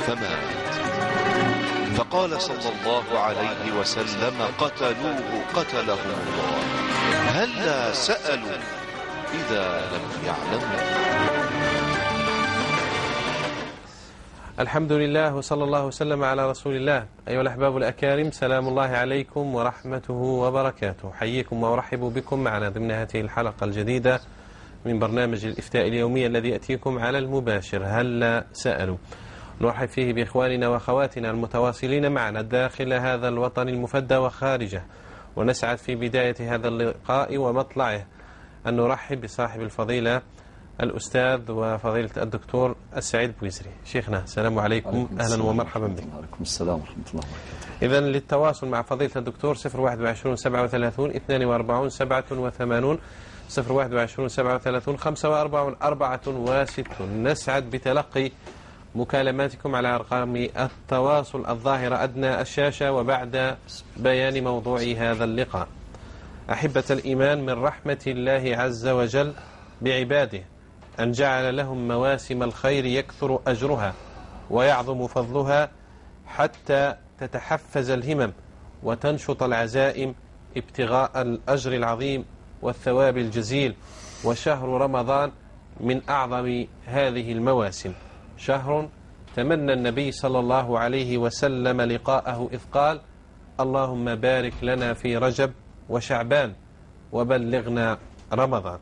فمات. فقال صلى الله عليه وسلم: قتلوه قتلهم الله، هلا سألوا إذا لم يعلموا. الحمد لله وصلى الله وسلم على رسول الله. أيها الأحباب الأكارم، سلام الله عليكم ورحمته وبركاته. حييكم وأرحب بكم معنا ضمن هذه الحلقة الجديدة من برنامج الإفتاء اليومي الذي يأتيكم على المباشر هلا سألوا. نرحب فيه بإخواننا وأخواتنا المتواصلين معنا داخل هذا الوطن المفدى وخارجه، ونسعد في بداية هذا اللقاء ومطلعه أن نرحب بصاحب الفضيلة الأستاذ وفضيلة الدكتور السعيد بويزري. شيخنا السلام عليكم، أهلا ومرحبا بك. وعليكم السلام ورحمة الله وبركاته. إذن للتواصل مع فضيلة الدكتور 021 37 42 87 021 37 45 64. نسعد بتلقي مكالماتكم على أرقام التواصل الظاهرة أدنى الشاشة وبعد بيان موضوع هذا اللقاء. أحبة الإيمان، من رحمة الله عز وجل بعباده أن جعل لهم مواسم الخير يكثر أجرها ويعظم فضلها حتى تتحفز الهمم وتنشط العزائم ابتغاء الأجر العظيم والثواب الجزيل. وشهر رمضان من أعظم هذه المواسم، شهر تمنى النبي صلى الله عليه وسلم لقاءه إذ قال: اللهم بارك لنا في رجب وشعبان وبلغنا رمضان.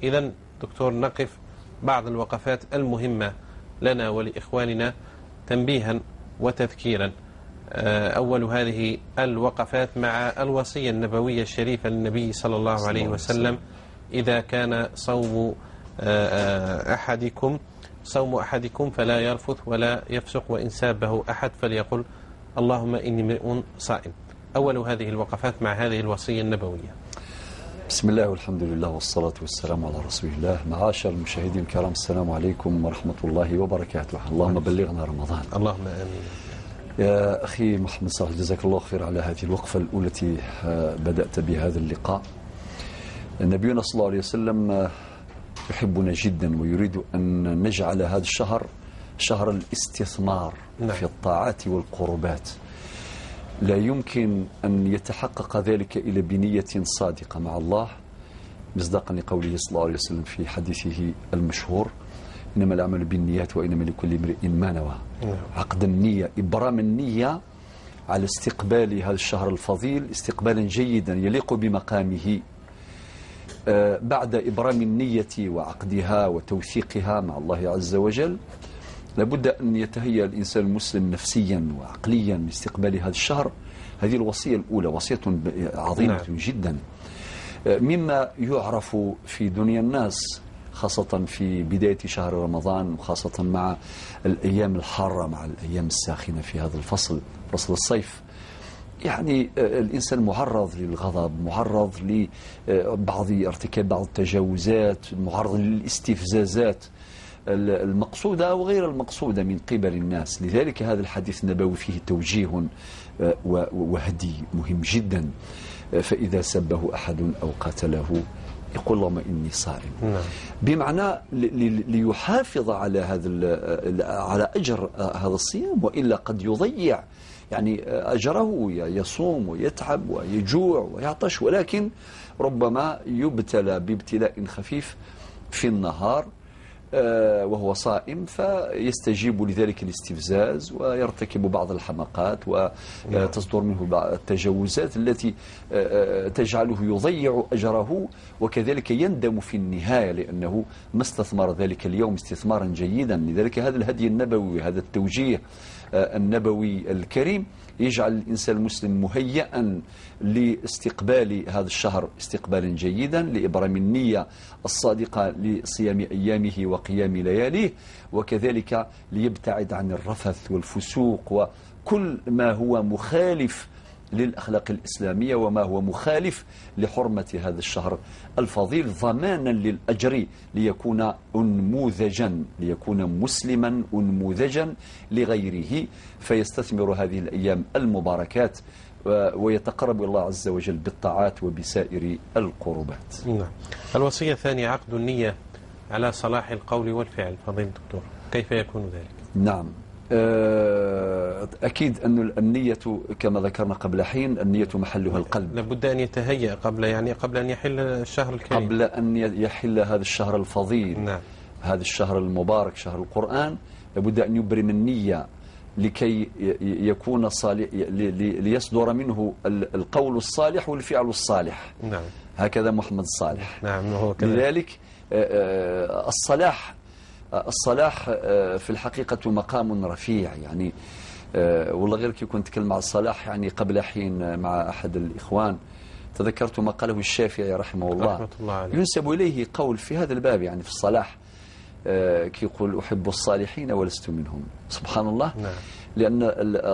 إذن دكتور، نقف بعض الوقفات المهمة لنا ولإخواننا تنبيها وتذكيرا. أول هذه الوقفات مع الوصية النبوية الشريفة للنبي صلى الله عليه وسلم: إذا كان صوم أحدكم فلا يرفث ولا يفسق، وإن سابه أحد فليقل اللهم إني امرئ صائم. أول هذه الوقفات مع هذه الوصية النبوية. بسم الله والحمد لله والصلاة والسلام على رسول الله. معاشر المشاهدين الكرام، السلام عليكم ورحمة الله وبركاته. اللهم بلغنا رمضان. اللهم آمين. يا أخي محمد صالح، جزاك الله خير على هذه الوقفة الأولى التي بدأت بهذا اللقاء. نبينا صلى الله عليه وسلم يحبنا جدا ويريد أن نجعل هذا الشهر شهر الاستثمار في الطاعات والقربات. لا يمكن أن يتحقق ذلك إلا بنية صادقة مع الله، مصداقا لقوله صلى الله عليه وسلم في حديثه المشهور: إنما الأعمال بالنيات وإنما لكل امرئ ما نوى. عقد النية، إبرام النية على استقبال هذا الشهر الفضيل استقبالا جيدا يليق بمقامه. بعد إبرام النية وعقدها وتوثيقها مع الله عز وجل، لابد أن يتهيأ الإنسان المسلم نفسيا وعقليا لاستقبال هذا الشهر. هذه الوصية الأولى، وصية عظيمة جدا. مما يعرف في دنيا الناس خاصة في بداية شهر رمضان، وخاصة مع الأيام الحارة، مع الأيام الساخنة في هذا الفصل، فصل الصيف، يعني الإنسان معرض للغضب، معرض لبعض ارتكاب بعض التجاوزات، معرض للاستفزازات المقصودة وغير المقصودة من قبل الناس. لذلك هذا الحديث النبوي فيه توجيه وهدي مهم جدا. فإذا سبه أحد أو قاتله يقول اللهم إني صائم. بمعنى ليحافظ على هذا، على أجر هذا الصيام، وإلا قد يضيع يعني أجره. يصوم ويتعب ويجوع ويعطش، ولكن ربما يبتلى بابتلاء خفيف في النهار وهو صائم، فيستجيب لذلك الاستفزاز ويرتكب بعض الحماقات وتصدر منه بعض التجاوزات التي تجعله يضيع أجره، وكذلك يندم في النهاية لأنه ما استثمر ذلك اليوم استثمارا جيدا. لذلك هذا الهدي النبوي، هذا التوجيه النبوي الكريم يجعل الإنسان المسلم مهيئا لاستقبال هذا الشهر استقبالا جيدا، لإبرام النية الصادقة لصيام أيامه وقيام لياليه، وكذلك ليبتعد عن الرفث والفسوق وكل ما هو مخالف للأخلاق الإسلامية وما هو مخالف لحرمة هذا الشهر الفضيل، ضمانا للأجر ليكون أنموذجا، ليكون مسلما أنموذجا لغيره، فيستثمر هذه الأيام المباركات ويتقرب الله عز وجل بالطاعات وبسائر القربات. نعم. الوصية الثانية عقد النية على صلاح القول والفعل. فضيلة الدكتور، كيف يكون ذلك؟ نعم، أكيد أن النية كما ذكرنا قبل حين، النية محلها القلب. لابد أن يتهيأ قبل، يعني قبل أن يحل الشهر الكريم، قبل أن يحل هذا الشهر الفضيل. نعم. هذا الشهر المبارك، شهر القرآن، لابد أن يبرم النية لكي يكون صالح، ليصدر منه القول الصالح والفعل الصالح. نعم. هكذا محمد الصالح. نعم، هو كذلك. لذلك الصلاح في الحقيقة مقام رفيع. يعني والله غير كي كنت نتكلم مع الصلاح يعني قبل حين مع أحد الإخوان، تذكرت ما قاله الشافعي رحمه الله، رحمة الله عليه. ينسب إليه قول في هذا الباب، يعني في الصلاح، كي يقول أحب الصالحين ولست منهم. سبحان الله. نعم. لأن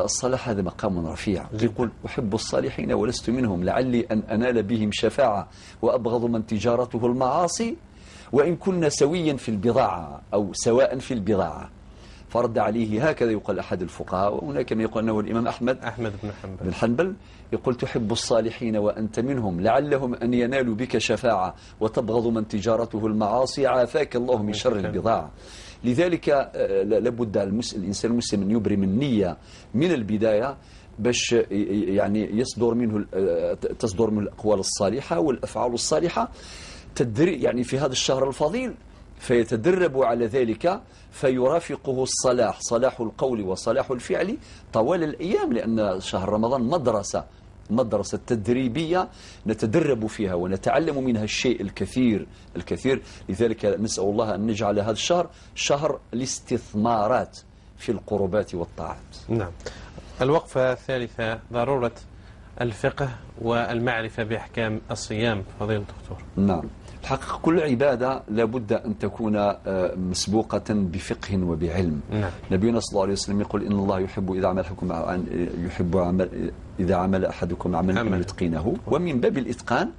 الصلاح هذا مقام رفيع. يقول أحب الصالحين ولست منهم لعلي أن أنال بهم شفاعة، وأبغض من تجارته المعاصي وإن كنا سويا في البضاعة أو سواء في البضاعة. فرد عليه هكذا يقال أحد الفقهاء، وهناك من يقول أنه الإمام أحمد بن حنبل، يقول تحب الصالحين وأنت منهم لعلهم أن ينالوا بك شفاعة، وتبغض من تجارته المعاصي عافاك الله من شر البضاعة. لذلك لابد الإنسان المسلم أن يبرم النية من البداية باش يعني يصدر منه تصدر منه الأقوال الصالحة والأفعال الصالحة، يعني في هذا الشهر الفضيل، فيتدرب على ذلك، فيرافقه الصلاح، صلاح القول وصلاح الفعل طوال الأيام، لأن شهر رمضان مدرسة تدريبية نتدرب فيها ونتعلم منها الشيء الكثير الكثير. لذلك نسأل الله أن نجعل هذا الشهر شهر الاستثمارات في القربات والطاعات. نعم. الوقفة الثالثة، ضرورة الفقه والمعرفة بأحكام الصيام، فضيلة الدكتور. نعم، الحقيقة كل عبادة لابد أن تكون مسبوقة بفقه وبعلم. نعم. نبينا صلى الله عليه وسلم يقول إن الله يحب إذا عمل يحب عمل إذا عمل أحدكم عملا أن يتقنه، ومن باب الإتقان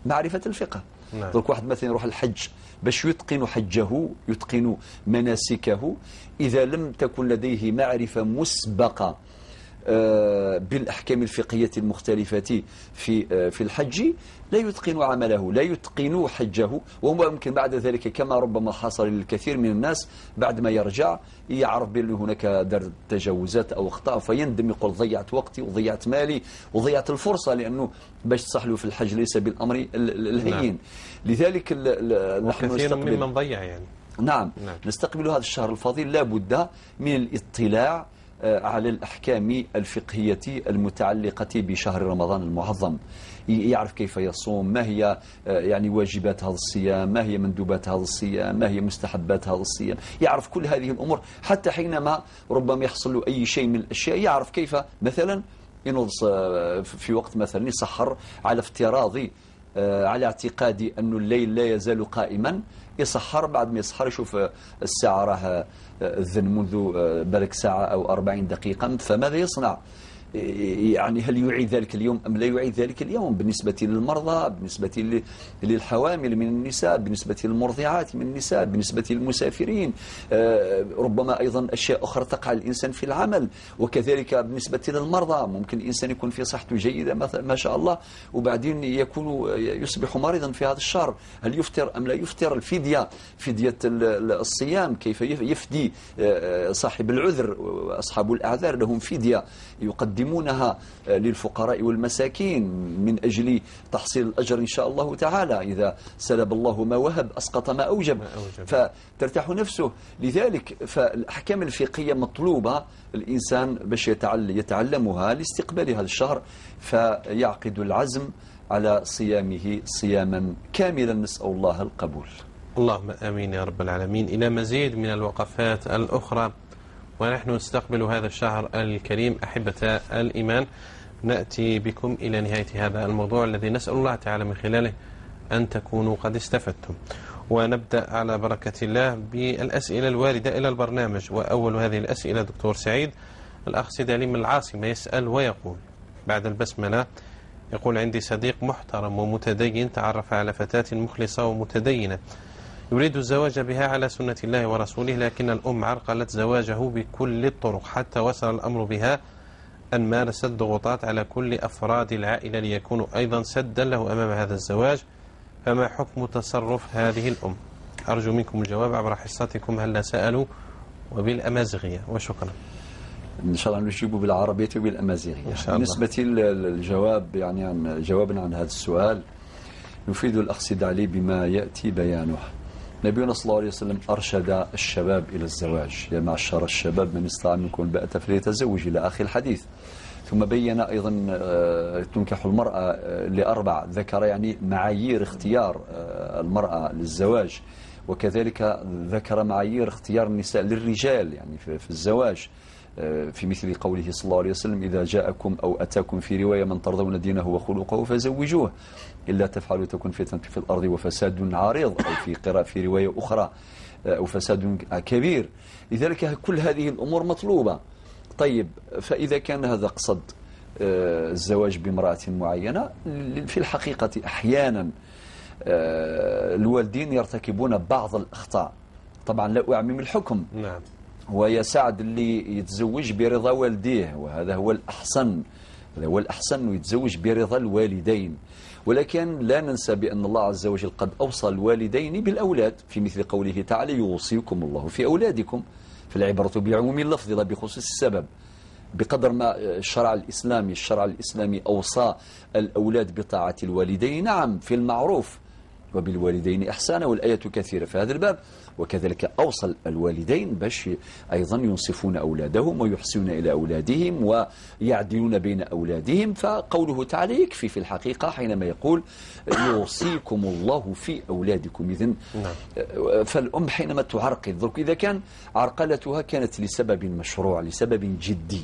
معرفة الفقه. نعم. درك واحد مثلا يروح الحج باش يتقن حجه، يتقن مناسكه، إذا لم تكن لديه معرفة مسبقة بالأحكام الفقهية المختلفة في الحج لا يتقن عمله، لا يتقن حجه، وهو ممكن بعد ذلك كما ربما حصل للكثير من الناس بعد ما يرجع يعرف بأن هناك دار تجاوزات أو أخطاء فيندم، يقول ضيعت وقتي وضيعت مالي وضيعت الفرصة، لأنه باش تصح له في الحج ليس بالأمر الهين. نعم. لذلك نحن كثير ممن ضيع يعني. نعم. نعم، نستقبل هذا الشهر الفضيل لابد من الاطلاع على الأحكام الفقهية المتعلقة بشهر رمضان المعظم، يعرف كيف يصوم، ما هي يعني واجبات هذا الصيام، ما هي مندوبات هذا الصيام، ما هي مستحبات هذا الصيام، يعرف كل هذه الأمور، حتى حينما ربما يحصل له أي شيء من الأشياء يعرف كيف مثلا ينوض في وقت مثلا يسحر على افتراض على اعتقادي أن الليل لا يزال قائما، يسحر، بعد ما يسحر يشوف الساعة راه الذن منذ بالك ساعة أو 40 دقيقة، فماذا يصنع؟ يعني هل يعيد ذلك اليوم أم لا يعيد ذلك اليوم؟ بالنسبة للمرضى، بالنسبة للحوامل من النساء، بالنسبة للمرضعات من النساء، بالنسبة للمسافرين، ربما أيضا أشياء أخرى تقع الإنسان في العمل، وكذلك بالنسبة للمرضى ممكن الإنسان يكون في صحته جيدة ما شاء الله وبعدين يكون يصبح مريضا في هذا الشهر، هل يفطر أم لا يفطر؟ الفدية، فدية الصيام، كيف يفدي صاحب العذر؟ أصحاب الأعذار لهم فدية يقدمونها للفقراء والمساكين من أجل تحصيل الأجر إن شاء الله تعالى. إذا سلب الله ما وهب أسقط ما أوجب، فترتاح نفسه. لذلك فالأحكام الفقهية مطلوبة الإنسان باش يتعلمها لاستقبال هذا الشهر، فيعقد العزم على صيامه صياما كاملا، نسأل الله القبول. اللهم آمين يا رب العالمين. إلى مزيد من الوقفات الأخرى ونحن نستقبل هذا الشهر الكريم أحبة الإيمان، نأتي بكم إلى نهاية هذا الموضوع الذي نسأل الله تعالى من خلاله أن تكونوا قد استفدتم. ونبدأ على بركة الله بالأسئلة الواردة إلى البرنامج، وأول هذه الأسئلة دكتور سعيد الأخ سيد علي من العاصمة يسأل ويقول بعد البسملة، يقول عندي صديق محترم ومتدين تعرف على فتاة مخلصة ومتدينة يريد الزواج بها على سنة الله ورسوله، لكن الأم عرقلت زواجه بكل الطرق حتى وصل الأمر بها أن مارست ضغوطات على كل أفراد العائلة ليكونوا أيضا سدا له أمام هذا الزواج، فما حكم تصرف هذه الأم؟ أرجو منكم الجواب عبر حصتكم هل سألوا وبالأمازيغية، وشكرا. إن شاء الله نجيب بالعربية وبالأمازيغية. إن شاء الله. بالنسبة للجواب يعني عن جوابا عن هذا السؤال، نفيد الأخ سيد علي بما يأتي بيانه. نبينا صلى الله عليه وسلم أرشد الشباب إلى الزواج: يا معشر الشباب من استطاع منكم الباءة فليتزوج، إلى آخر الحديث. ثم بين أيضا تنكح المرأة لأربع، ذكر يعني معايير اختيار المرأة للزواج، وكذلك ذكر معايير اختيار النساء للرجال يعني في الزواج، في مثل قوله صلى الله عليه وسلم: إذا جاءكم أو أتاكم في رواية من ترضون دينه وخلقه فزوجوه، إلا تفعلوا تكن فتنة في الأرض وفساد عريض، أو في قراءة في رواية أخرى أو فساد كبير. لذلك كل هذه الأمور مطلوبة. طيب، فإذا كان هذا قصد الزواج بامرأة معينة، في الحقيقة أحيانا الوالدين يرتكبون بعض الأخطاء، طبعا لا أعمم الحكم. نعم. ويسعد اللي يتزوج برضا والديه، وهذا هو الأحسن، هذا هو الأحسن، ويتزوج برضا الوالدين. ولكن لا ننسى بأن الله عز وجل قد أوصى الوالدين بالأولاد في مثل قوله تعالى: يوصيكم الله في أولادكم. فالعبرة بعموم اللفظ لا بخصوص السبب. بقدر ما الشرع الإسلامي أوصى الأولاد بطاعة الوالدين، نعم، في المعروف، وبالوالدين إحسانا، والآية كثيرة في هذا الباب. وكذلك أوصى الوالدين باش أيضا ينصفون أولادهم ويحسنون إلى أولادهم ويعدلون بين أولادهم. فقوله تعالى يكفي في الحقيقة حينما يقول: يوصيكم الله في أولادكم. إذن فالأم حينما تعرقل، إذا كان عرقلتها كانت لسبب مشروع، لسبب جدي،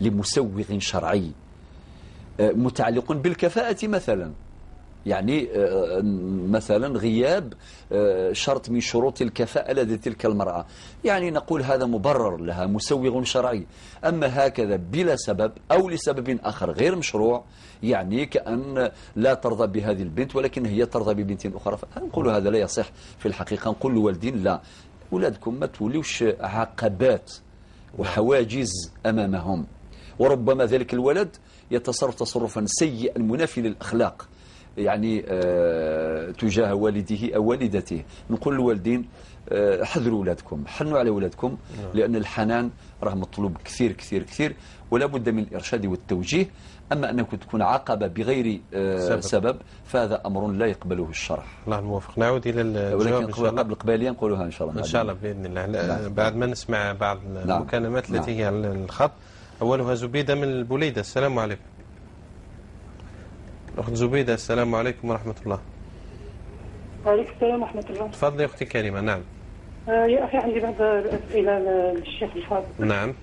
لمسوغ شرعي متعلق بالكفاءة مثلا، يعني مثلا غياب شرط من شروط الكفاءة لدى تلك المرأة، يعني نقول هذا مبرر لها، مسوغ شرعي. أما هكذا بلا سبب أو لسبب آخر غير مشروع، يعني كأن لا ترضى بهذه البنت ولكن هي ترضى ببنت أخرى، فنقول هذا لا يصح في الحقيقة. نقول للوالدين: لا، أولادكم ما توليوش عقبات وحواجز أمامهم، وربما ذلك الولد يتصرف تصرفا سيئا منافي للأخلاق يعني تجاه والده أو والدته. نقول للوالدين: حذروا أولادكم، حنوا على أولادكم، لأن الحنان راه مطلوب كثير كثير كثير، ولا بد من الإرشاد والتوجيه. أما أنك تكون عقبة بغير سبب فهذا أمر لا يقبله الشرع. الله الموفق. نعود إلى الجواب إن شاء الله. قبل قباليا نقولها إن شاء الله. إن شاء الله بإذن الله. نعم. بعد ما نسمع بعض المكالمات التي هي على الخط. أولها زبيدة من البليدة. السلام عليكم. أخت زبيدة، السلام عليكم ورحمة الله. وعليكم السلام ورحمة الله. تفضلي أختي كريمة. نعم. يا أخي عندي بعض الأسئلة للشيخ الفاضل. نعم.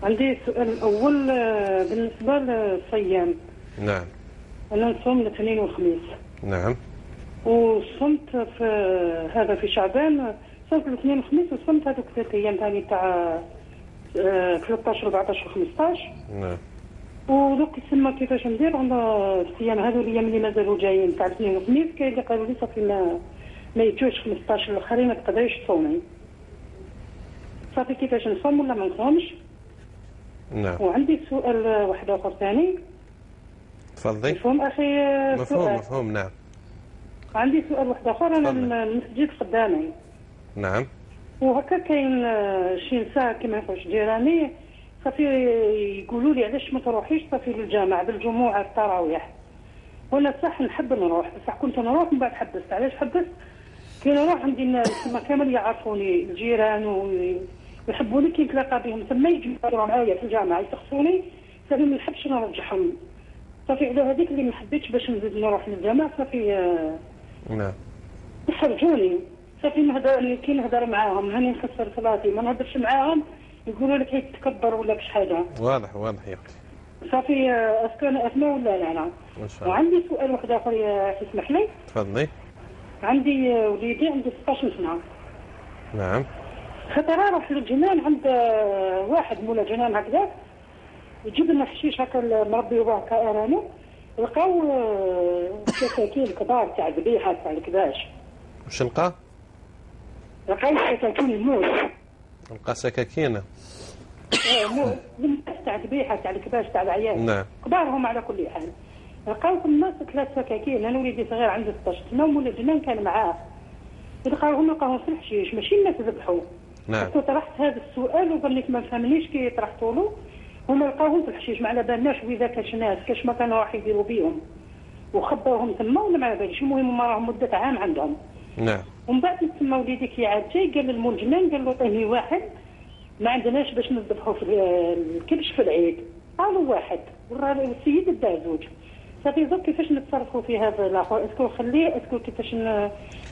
عندي السؤال الأول بالنسبة للصيام. نعم. أنا نصوم الاثنين والخميس. نعم. وصمت في هذا في شعبان، صمت الاثنين والخميس، وصمت هذوك 3 أيام ثاني تاع 13 14 و15. نعم. ودوك تسمى كيفاش ندير عندنا الصيام هذو الايام اللي مازالوا جايين تاع الاثنين والخميس، كاين اللي قالوا لي صافي ما يجوش 15 الاخرين ما تقدريش تصومي. صافي كيفاش نصوم ولا ما نصومش؟ نعم. وعندي سؤال واحد اخر ثاني. تفضلي. مفهوم اخي؟ مفهوم مفهوم. نعم. عندي سؤال واحد اخر. انا المسجد خدامي. نعم. وهكا كاين شي نساء كيما نقولش جيراني صافي يقولوا لي علاش ما تروحيش صافي للجامع بالجمعة التراويح. وانا صح نحب نروح، بصح كنت نروح من بعد حبست. علاش حبست؟ كي نروح عندي الناس تما كامل يعرفوني الجيران ويحبوني، كي نتلاقى بهم تما يجوا يهضروا معايا في الجامعة يسقسوني، صافي ما نحبش نرجعهم. صافي على هذيك اللي ما حبيتش باش نزيد نروح للجامع صافي. نعم. يحرجوني صافي نهضر، كي نهضر معاهم هاني نخسر صلاتي، ما نهضرش معاهم يقولوا لك تكبر ولا كش حاجة. واضح واضح يا اختي. صافي est-ce que انا اثما ولا لا؟ انا ان شاء الله. وعندي سؤال واحد اخر تسمح لي؟ تفضلي. عندي وليدي عنده 16 سنة. نعم. خطره راح للجنان عند واحد مولا جنان هكذا، يجيب لنا حشيش هكا مربي وهكا كأرانو، لقاو سكاكين كبار تاع ذبيحة تاع الكباش. واش لقى؟ لقاو سكاكين الموت. لقى سكاكين. ايه تاع ذبيحة تاع الكباش تاع العيال. نعم. كبارهم على كل حال. لقاو تما 3 سكاكين، انا وليدي صغير عنده 16 سنة ومولا الجنان كان معاه. لقاوهم في الحشيش، ماشي الناس ذبحوا. نعم. طرحت هذا السؤال وظنيت ما فهمنيش كي طرحته له. هما لقاوهم في الحشيش، ما على بالناش واذا كاش ناس كاش ما كانوا راح يديروا بيهم وخباوهم تما ولا ما على باليش. المهم هما راهم مده عام عندهم. نعم. ومن بعد تما وليدي كي عاد جاي قال للمنجمان، قال له عطيني واحد ما عندناش باش نذبحوا في الكبش في العيد. قالوا واحد، والسيد دا زوج. صافي دوك كيفاش نتصرفوا في هذا الاخر؟ est-ce que نخليه، est-ce que كيفاش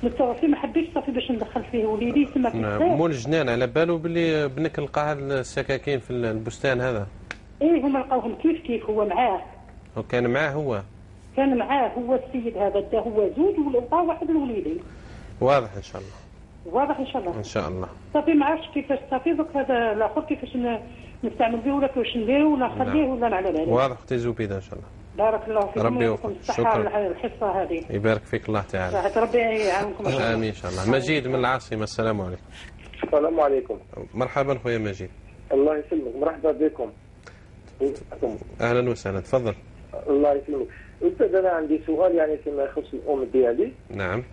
نتصرف فيه؟ ما حبيتش صافي باش ندخل فيه وليدي تما. نعم. مول الجنان على بالو باللي بنك لقى هاد السكاكين في البستان هذا؟ ايه هما لقاوهم كيف كيف، هو معاه. وكان معاه هو؟ كان معاه هو السيد هذا، دا هو زوج ولقى واحد لوليدي. واضح ان شاء الله. واضح ان شاء الله. ان شاء الله. صافي ما عرفتش كيفاش صافي دوك هذا الاخر كيفاش نستعمل به ولا كيفاش نديرو ولا نخليه ولا ما على بالي. واضح اختي زبيده ان شاء الله. بارك الله فيكم. ربي يوفقك. شكرا على الحصة هذه. يبارك فيك الله تعالى. ربي يعاونكم. امين ان شاء الله. مجيد من العاصمة، السلام عليكم. السلام عليكم. مرحبا خويا مجيد. الله يسلمك، مرحبا بكم. اهلا وسهلا، تفضل. الله يسلمك. استاذ انا عندي سؤال يعني فيما يخص الام ديالي. نعم.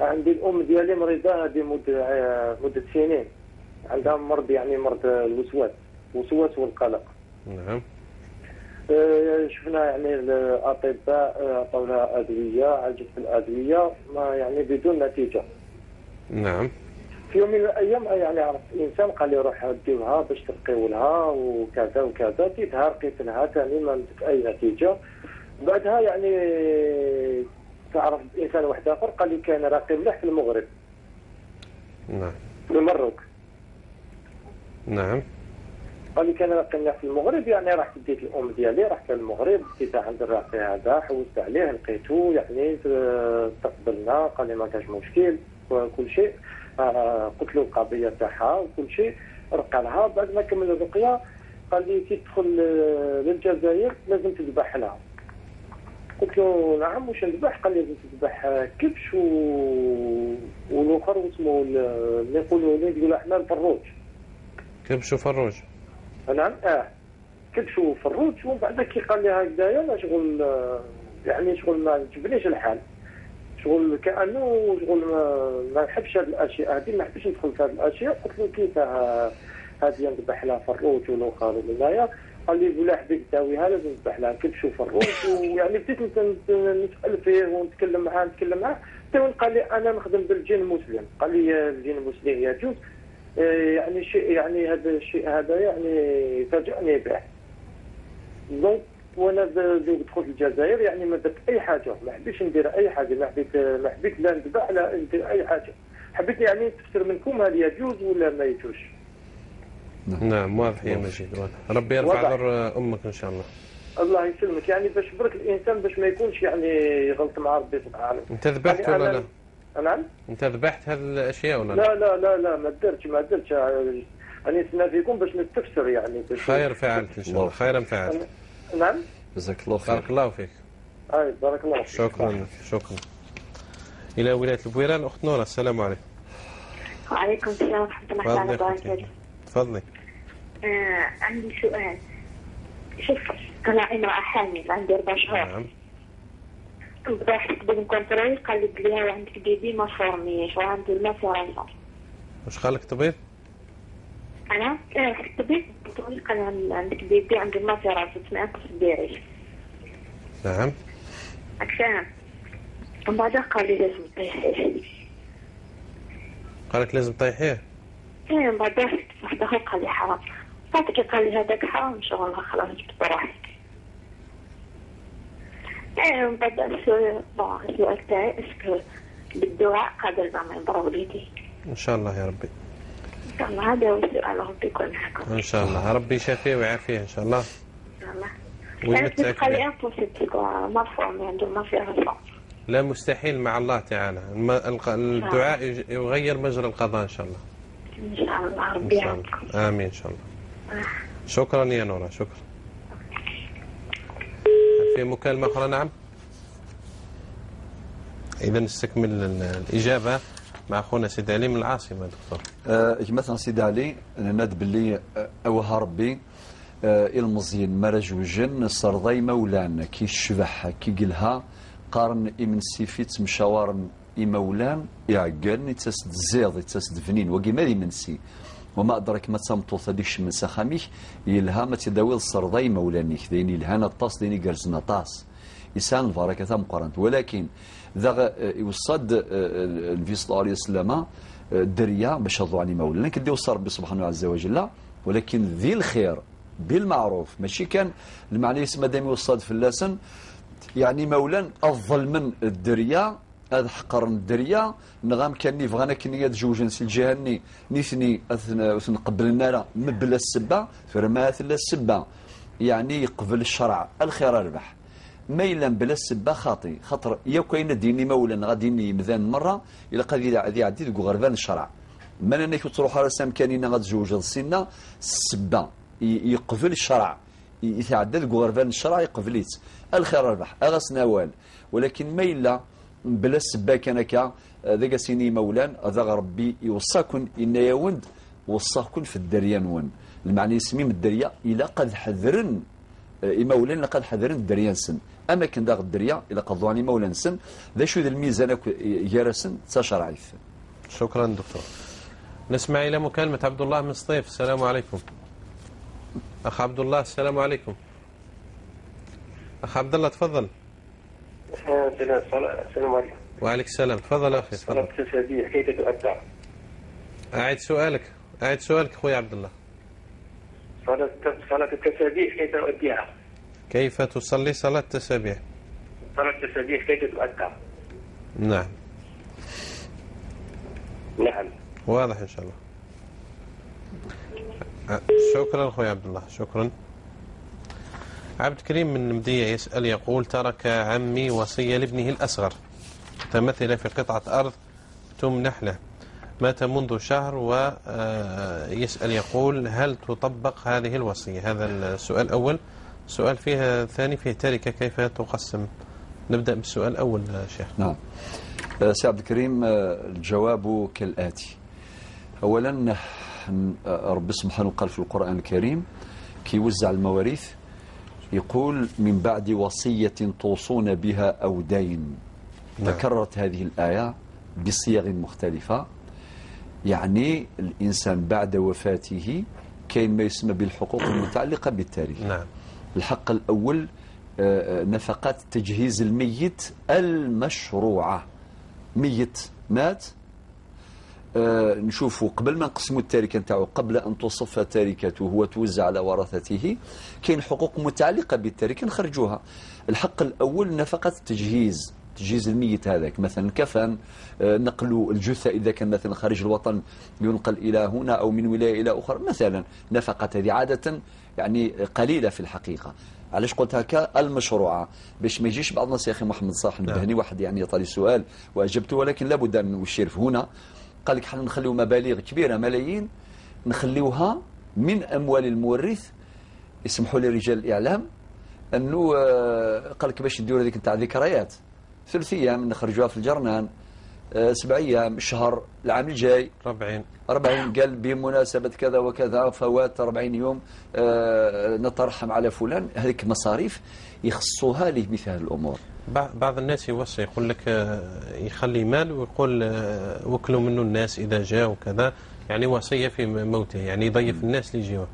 عندي الام ديالي مريضه هذه مده سنين، عندها مرض يعني مرض الوسواس، الوسواس والقلق. نعم. شفنا يعني الاطباء عطوا لها ادوية، عالجت بالادوية ما يعني بدون نتيجة. نعم. في يوم من الايام يعني عرفت انسان قال لي روح ديوها باش ترقيو لها وكذا وكذا، ديتها رقيت لها ثاني ما مدت اي نتيجة. بعدها يعني تعرف انسان واحد اخر قال لي كان راقي مليح في المغرب. نعم. في المروك. نعم. قال لي كان راقي مليح في المغرب، يعني رحت ديت الام ديالي، رحت للمغرب ديتها عند الراقي هذا، حوست عليه لقيته يعني استقبلنا، قال لي ما كاش مشكل وكل شيء. قلت له القضية تاعها وكل شيء، رقى لها. بعد ما كمل الرقية قال لي كي تدخل للجزائر لازم تذبح لها. قلت له نعم واش نذبح؟ قال لي لازم تذبح كبش والاخر واسمه اللي نقولوا اللي نقولوا احنا الفروج. كبش وفروج. نعم كبش وفروج. ومن بعد كي قال لي هكذايا انا شغل يعني شغل ما عجبنيش الحال، شغل كانه شغل ما نحبش هذه الاشياء هذه، ما نحبش ندخل في هذه الاشياء. قلت له كيف هذه نذبح لها فروج والاخر ومنايا؟ قال لي ولا حبيت تداويها لازم تذبح لها كبش وفروج. ويعني بديت نسال فيه ونتكلم معاه نتكلم معاه حتى قال لي انا نخدم بالجن المسلم. قال لي الجن المسلم يجوز، يعني شيء يعني هذا الشيء هذا يعني فاجأني به. donc وانا دخلت الجزائر يعني ما درت اي حاجة، ما حبيتش ندير اي حاجة، ما حبيت لا نذبح لا ندير اي حاجة. حبيت يعني نستفسر منكم هل يجوز ولا ما يجوز. نعم واضح يا مجيد، واضح. ربي يرفع ضر امك ان شاء الله. الله يسلمك. يعني باش برك الانسان باش ما يكونش يعني يغلط مع ربي سبحانه. انت ذبحت يعني ولا لا؟ نعم. انت ذبحت هذه الاشياء ولا لا؟ لا لا لا ما درتش ما درتش. انا نستنى فيكم باش نستفسر يعني باش. خير فعلت ان شاء الله، خيرا فعلت. نعم. جزاك الله خير. بارك الله فيك. اي بارك الله فيك. شكرا شكرا. الى ولاية البويران اخت نورة، السلام عليكم. وعليكم السلام ورحمة الله تعالى وبركاته. تفضلي. عندي سؤال. شوف انا امراة حامل عندي 4 شهور. نعم. رحت قبل contrôle قال لي بلي عندك bébé mal formé وعنده الماء في راسه. واش قال لك الطبيب؟ انا رحت الطبيب قال عندك bébé عنده الماء في راسه تسمع ديري. نعم. راك فاهم؟ ومن بعد قال لي لازم طيحيه. قال لك لازم طيحيه؟ ايه. من بعد رحت واحد اخر قال لي حرام. بعد كي قال لي هذاك حرام شغل خلاص جبت روحي. ايه. من بعد bon السؤال تاعي est-ce que بالدعاء قادر زعما يبرا وليدي؟ ان شاء الله يا ربي. ان شاء الله. هذا هو السؤال، ربي يكون معكم. ان شاء الله ربي يشافيه ويعافيه ان شاء الله. ان شاء الله. ويمتعك. قال لي impossible mal formé عنده ما في راسه. لا مستحيل مع الله تعالى. الدعاء يغير مجرى القضاء ان شاء الله. ان شاء الله ربي يعافيكم. امين ان شاء الله. شكرا يا نورة، شكرا. في مكالمة أخرى؟ نعم. إذا نستكمل الإجابة مع أخونا سيد علي من العاصمة. دكتور مثلا سيد علي ناد باللي أوها ربي المزيان مرجوجن صرضي مولان كي الشبح كي قلها قارن إمن سيفيت مشاورن إمولان يعقل يتسد الزيض يتسد فنين وكي ما منسي وما أدرك ما تسمطوث هذيك من سخاميك يلها ما تداوي الصرضي مولانيك ديني الهنا الطاس ديني قرزنا طاس إنسان البركة تام قرنت. ولكن ذا يوصد النبي صلى الله عليه وسلم الدرية باش عني مولانا كدي وصى ربي سبحانه عز وجل، ولكن ذي الخير بالمعروف، ماشي كان المعنى يسمى دام يوصد في اللسن يعني مولان أفضل من الدرية، هذا حقر الدرية نغام كان ني بغانا كني يتزوج نسي الجهني نيثني نقبل النار مبلا السبة فرمات السبة، يعني يقبل الشرع الخير الربح. ما إلا بلا السبة خاطي خاطر يا كاين ديني مولا غادي مذان مرة إلا قد يعدي ذوك غربان الشرع. ما انك تروح على سام كاينين غتزوج السنة السبة يقبل الشرع يتعدى ذوك غربان الشرع يقبليت الخير الربح أغس نوال. ولكن ما إلا بلا السبة كان كا ذاك سيني مولان هذا ربي يوصاكن إن يوند وصاكن في الدريان ون المعنى يسمي الدريا إلا قد حذرن مولان لقد حذرن الدريان سن أما كان داغ الدريا إلا قضواني مولان سن ذا شو ذا الميزان يرسن تشرعيث. شكرا دكتور. نسمع إلى مكالمة عبد الله من سطيف. السلام عليكم أخ عبد الله. السلام عليكم أخ عبد الله، تفضل. السلام عليكم. وعليك السلام، تفضل أخي. صلاة التسابيح كيف تؤدى؟ أعيد سؤالك، أعيد سؤالك أخوي عبد الله. صلاة التسابيح كيف تؤديها؟ كيف تصلي صلاة التسابيح؟ صلاة التسابيح كيف تؤدى؟ نعم. نعم. واضح إن شاء الله. شكرا أخوي عبد الله، شكرا. عبد الكريم من المدية يسأل يقول: ترك عمي وصية لابنه الأصغر متمثلة في قطعة أرض تمنح له، مات منذ شهر، ويسأل يقول: هل تطبق هذه الوصية؟ هذا السؤال الأول. سؤال فيها ثاني فيه تركة كيف تقسم. نبدأ بالسؤال الأول شيخ. نعم سي عبد الكريم، الجواب كالآتي. أولا رب سبحانه قال في القرآن الكريم كي يوزع المواريث يقول: من بعد وصية توصون بها أو دين. نعم. تكررت هذه الآية بصيغ مختلفة، يعني الإنسان بعد وفاته كاين ما يسمى بالحقوق المتعلقة بالتاريخ. نعم. الحق الأول نفقات تجهيز الميت المشروعة. ميت مات، نشوفوا قبل ما نقسموا التركة نتاعو، قبل أن تصف تركته وتوزع على ورثته، كاين حقوق متعلقة بالتركة نخرجوها. الحق الأول نفقة التجهيز، تجهيز الميت هذاك، مثلا كفن، نقل الجثة إذا كان مثلا خارج الوطن ينقل إلى هنا أو من ولاية إلى أخرى مثلا. نفقة هذه عادة يعني قليلة في الحقيقة. علاش قلت هكا المشروعة؟ باش ما يجيش بعض الناس يا أخي محمد صاح نبهني واحد يعني يعطاني سؤال وأجبته، ولكن لابد أن نشير هنا. قال لك حنا نخليو مبالغ كبيرة ملايين نخليوها من أموال المورث. يسمحوا لي رجال الإعلام أنه قال لك باش نديروا هذيك نتاع ذكريات، 3 أيام نخرجوها في الجرنان، 7 أيام، شهر، العام الجاي 40، قال بمناسبة كذا وكذا فوات 40 يوم نترحم على فلان. هذيك مصاريف يخصوها لمثل هذه الأمور. بعض الناس يوصي يقول لك يخلي مال ويقول وكلوا منه الناس إذا جاء وكذا، يعني وصية في موته، يعني يضيف الناس اللي يجيوه.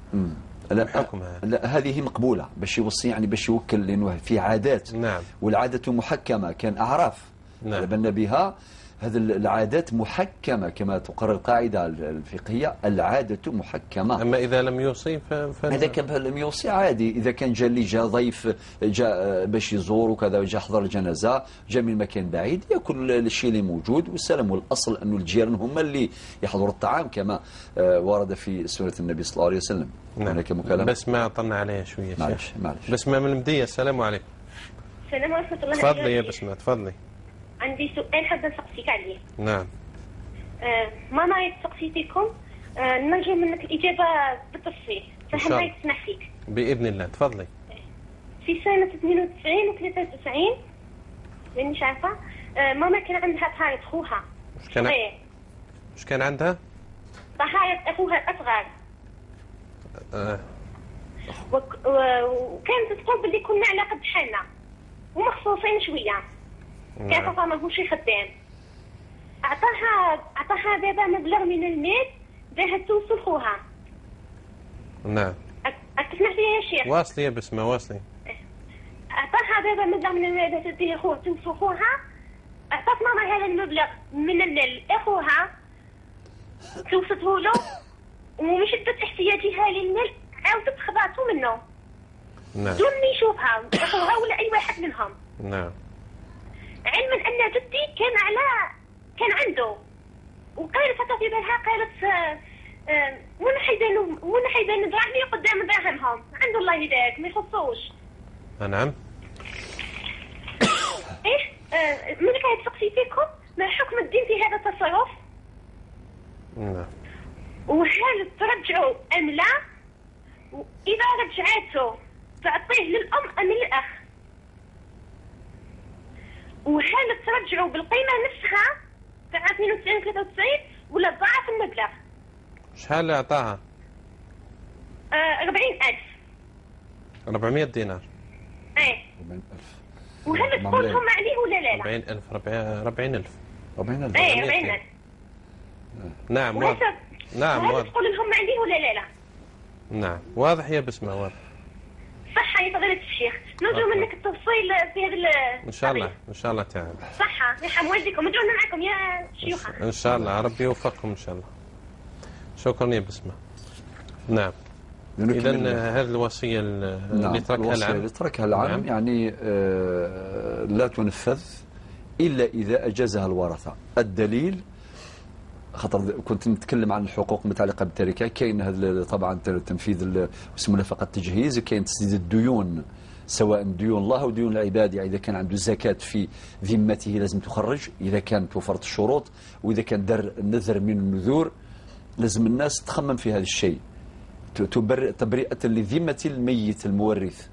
لا, لا هذه مقبولة باش يوصي، يعني باش يوكل، لأنه في عادات. نعم. والعادة محكمة، كان أعراف. نعم. على بالنا بها هذه العادات محكمة كما تقرر القاعدة الفقهية، العادة محكمة. أما إذا لم يوصي إذا كان لم يوصي عادي، إذا كان جا اللي جا ضيف، جاء باش يزور وكذا، جا حضر الجنازة، جا من مكان بعيد، يأكل الشيء اللي موجود والسلام. والأصل أن الجيران هم اللي يحضروا الطعام كما ورد في سنة النبي صلى الله عليه وسلم. نعم. هناك مكالمة بس ما طلنا عليها شوية. معلش معلش. بسمة من المدية، السلام عليكم. السلام ورحمة الله. تفضلي يا بسمة، تفضلي. عندي سؤال حابة نسقسيك عليه. نعم. ماما تسقسيتكم، نرجو منك الإجابة بالتفصيل، فهم يسمح فيك. بإذن الله، تفضلي. في سنة 92 و 93 مانيش عارفة، ماما كان عندها طهارة خوها. واش كان عندها؟ طهارة أخوها الأصغر. وكانت تقول باللي كنا على قد حالنا ومخصوصين شوية. كان بابا ماهوش خدام. عطاها بابا مبلغ من المال باه توصل خوها. نعم. تسمع فيا يا شيخ؟ واصلي يا بسمة واصلي. أعطاها بابا مبلغ من المال باه تديه خوه توصل خوها. أعطت ماما هذا المبلغ من المال لأخوها توصته له، ومن شدة احتياجها للمال عاودت خبعته منه. نعم. دون ما يشوفها أخوها ولا أي واحد منهم. نعم. علما أن جدي كان عنده، وقالت حتى في بالها قالت وين حيبان دراهمي قدام دراهمهم، عنده الله يبارك ما يخصوش. نعم. ايه من كانت تسقسي فيكم ما حكم الدين في هذا التصرف؟ نعم. وهل ترجعوا ام لا؟ واذا رجعته تعطيه للام ام للاخ؟ وهل ترجعوا بالقيمة نفسها تاع 92 93 ولا ضعف المبلغ؟ شحال اعطاها؟ 40000. 400 دينار. ايه 40000. وهل تقولهم عليه ولا لا؟ 40000 40000 40000. ايه 40000. نعم واضح. نعم وهل واضح. تقول لهم عليه ولا لا؟ لا. نعم واضح يا بسمة واضح. صحة يا فضيلة الشيخ، نرجو منك التفصيل في هذا. إن شاء الله إن شاء الله تعالى. صحة يرحم والديكم، ادعونا معكم يا شيوخ. إن شاء الله ربي يوفقكم إن شاء الله. شكرا يا بسمة. نعم. إذا هذه الوصية اللي تركها العم. اللي تركها العم. نعم. يعني لا تنفذ إلا إذا أجازها الورثة. الدليل خاطر كنت نتكلم عن الحقوق المتعلقة بالتركة، كاين هذا طبعا تنفيذ اسمه نفقة التجهيز، وكاين تسديد الديون سواء ديون الله أو ديون العباد. يعني إذا كان عنده زكاة في ذمته لازم تخرج إذا كان توفرت الشروط، وإذا كان در نذر من النذور لازم الناس تخمم في هذا الشيء تبرئة لذمة الميت المورث.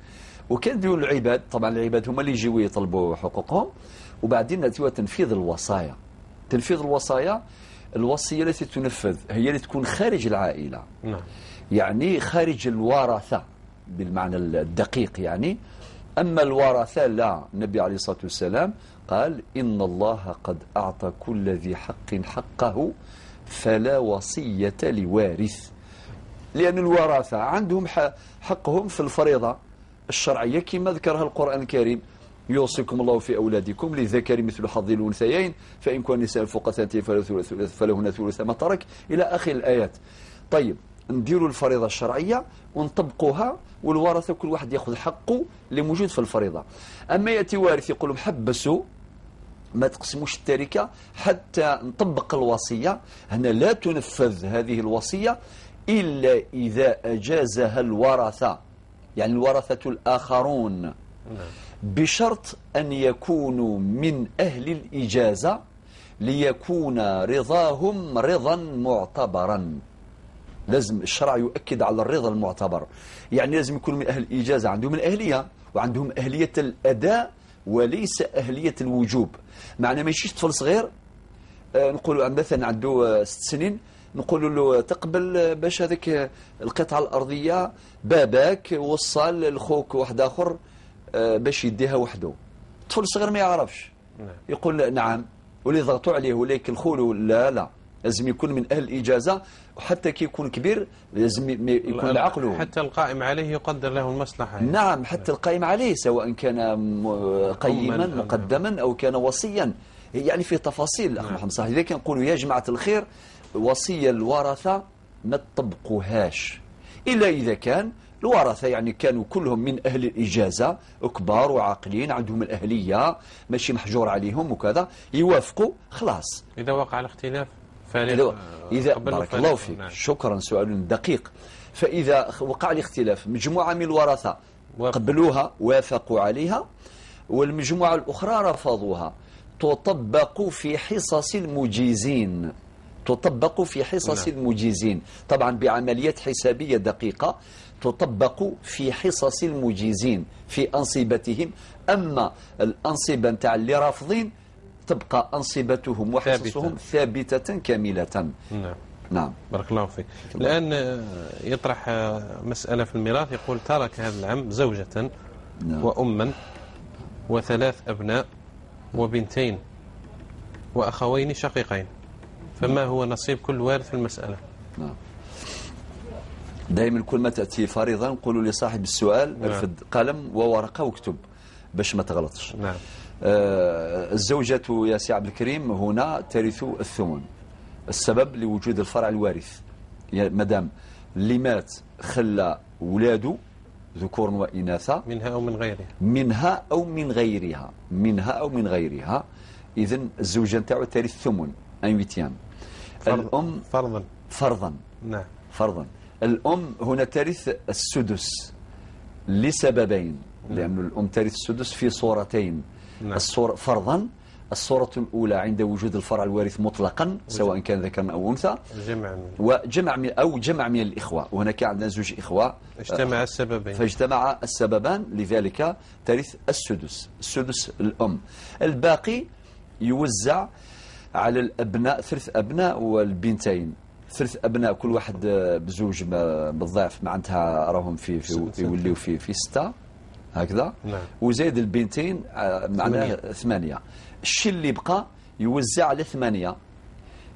وكان ديون العباد طبعا العباد هم اللي يجيو يطلبوا حقوقهم. وبعدين نأتي تنفيذ الوصايا. تنفيذ الوصايا، الوصية التي تنفذ هي اللي تكون خارج العائلة. نعم. يعني خارج الورثة بالمعنى الدقيق يعني. أما الورثة لا، النبي عليه الصلاة والسلام قال إن الله قد أعطى كل ذي حق حقه فلا وصية لوارث. لأن الورثة عندهم حقهم في الفريضة الشرعية كما ذكرها القرآن الكريم، يوصيكم الله في أولادكم للذكر مثل حظ الأنثيين فإن كان النساء فوق اثنتين فلهن ثلث ما ترك إلى آخر الآيات. طيب نديروا الفريضة الشرعية ونطبقوها، والورثة كل واحد يأخذ حقه اللي موجود في الفريضة. أما يأتي وارث يقول لهم حبسوا ما تقسموش التركة حتى نطبق الوصية، هنا لا تنفذ هذه الوصية إلا إذا أجازها الورثة، يعني الورثة الآخرون، بشرط أن يكونوا من أهل الإجازة ليكون رضاهم رضا معتبرا. لازم الشرع يؤكد على الرضا المعتبر، يعني لازم يكونوا من أهل الإجازة، عندهم الأهلية وعندهم أهلية الأداء وليس أهلية الوجوب. معنى ما يجيش طفل صغير نقولوا مثلا عنده 6 سنين نقول له تقبل باش هذيك القطعة الأرضية باباك وصل لخوك واحد آخر باش يديها وحده. الطفل الصغير ما يعرفش، يقول نعم، واللي ضغطوا عليه ولا يكلخوا له لا لا، لازم يكون من أهل الإجازة، وحتى كي يكون كبير لازم يكون عقله حتى القائم عليه يقدر له المصلحة يعني. نعم، حتى القائم عليه سواء كان قيما مقدما أو كان وصيا، يعني في تفاصيل. الأخ محمد صالح، إذا كنقولوا يا جماعة الخير وصية الورثة ما تطبقوهاش إلا إذا كان الورثة يعني كانوا كلهم من أهل الإجازة، كبار وعاقلين عندهم الأهلية ماشي محجور عليهم وكذا، يوافقوا خلاص. إذا وقع الاختلاف فريق إذا بارك الله فيك. نعم. شكرا، سؤال دقيق. فإذا وقع الاختلاف مجموعة من الورثة قبلوها وافقوا عليها والمجموعة الأخرى رفضوها، تطبق في حصص المجيزين، تطبق في حصص نعم. المجيزين، طبعا بعمليات حسابية دقيقة، تطبق في حصص المجيزين في أنصبتهم. أما الأنصبة نتاع اللي رافضين تبقى أنصبتهم وحصصهم ثابتة كاملة. نعم. نعم، بارك الله فيك. الآن يطرح مسألة في الميراث، يقول ترك هذا العم زوجة نعم. وأما و3 أبناء وبنتين وأخوين شقيقين، فما هو نصيب كل وارث في المسألة؟ نعم. دائما كل ما تأتي فريضة نقول لصاحب السؤال ارفد قلم وورقة واكتب باش ما تغلطش. نعم. الزوجة يا سي عبد الكريم هنا ترث الثمن، السبب لوجود الفرع الوارث، مادام اللي مات خلى ولاده ذكور وإناثا منها أو من غيرها، منها أو من غيرها، منها أو من غيرها، إذن الزوجة نتاعو ترث الثمن 1/8. الأم فرضا، فرضا، نعم، فرضا. الأم هنا ترث السدس لسببين، لأن الأم ترث السدس في صورتين. نعم. الصورة فرضا، الصورة الأولى عند وجود الفرع الوارث مطلقا سواء كان ذكرا أو أنثى، جمع وجمع من أو جمع من الإخوة، وهناك عندنا زوج إخوة، اجتمع السببين، فاجتمع السببان، لذلك ترث السدس، السدس الأم. الباقي يوزع على الأبناء، ثلث أبناء والبنتين، ثلث أبناء كل واحد بزوج بالضعف، معناتها راهم في يوليو في 6 هكذا. نعم. وزايد البنتين معناها 8. الشيء اللي بقى يوزع على 8.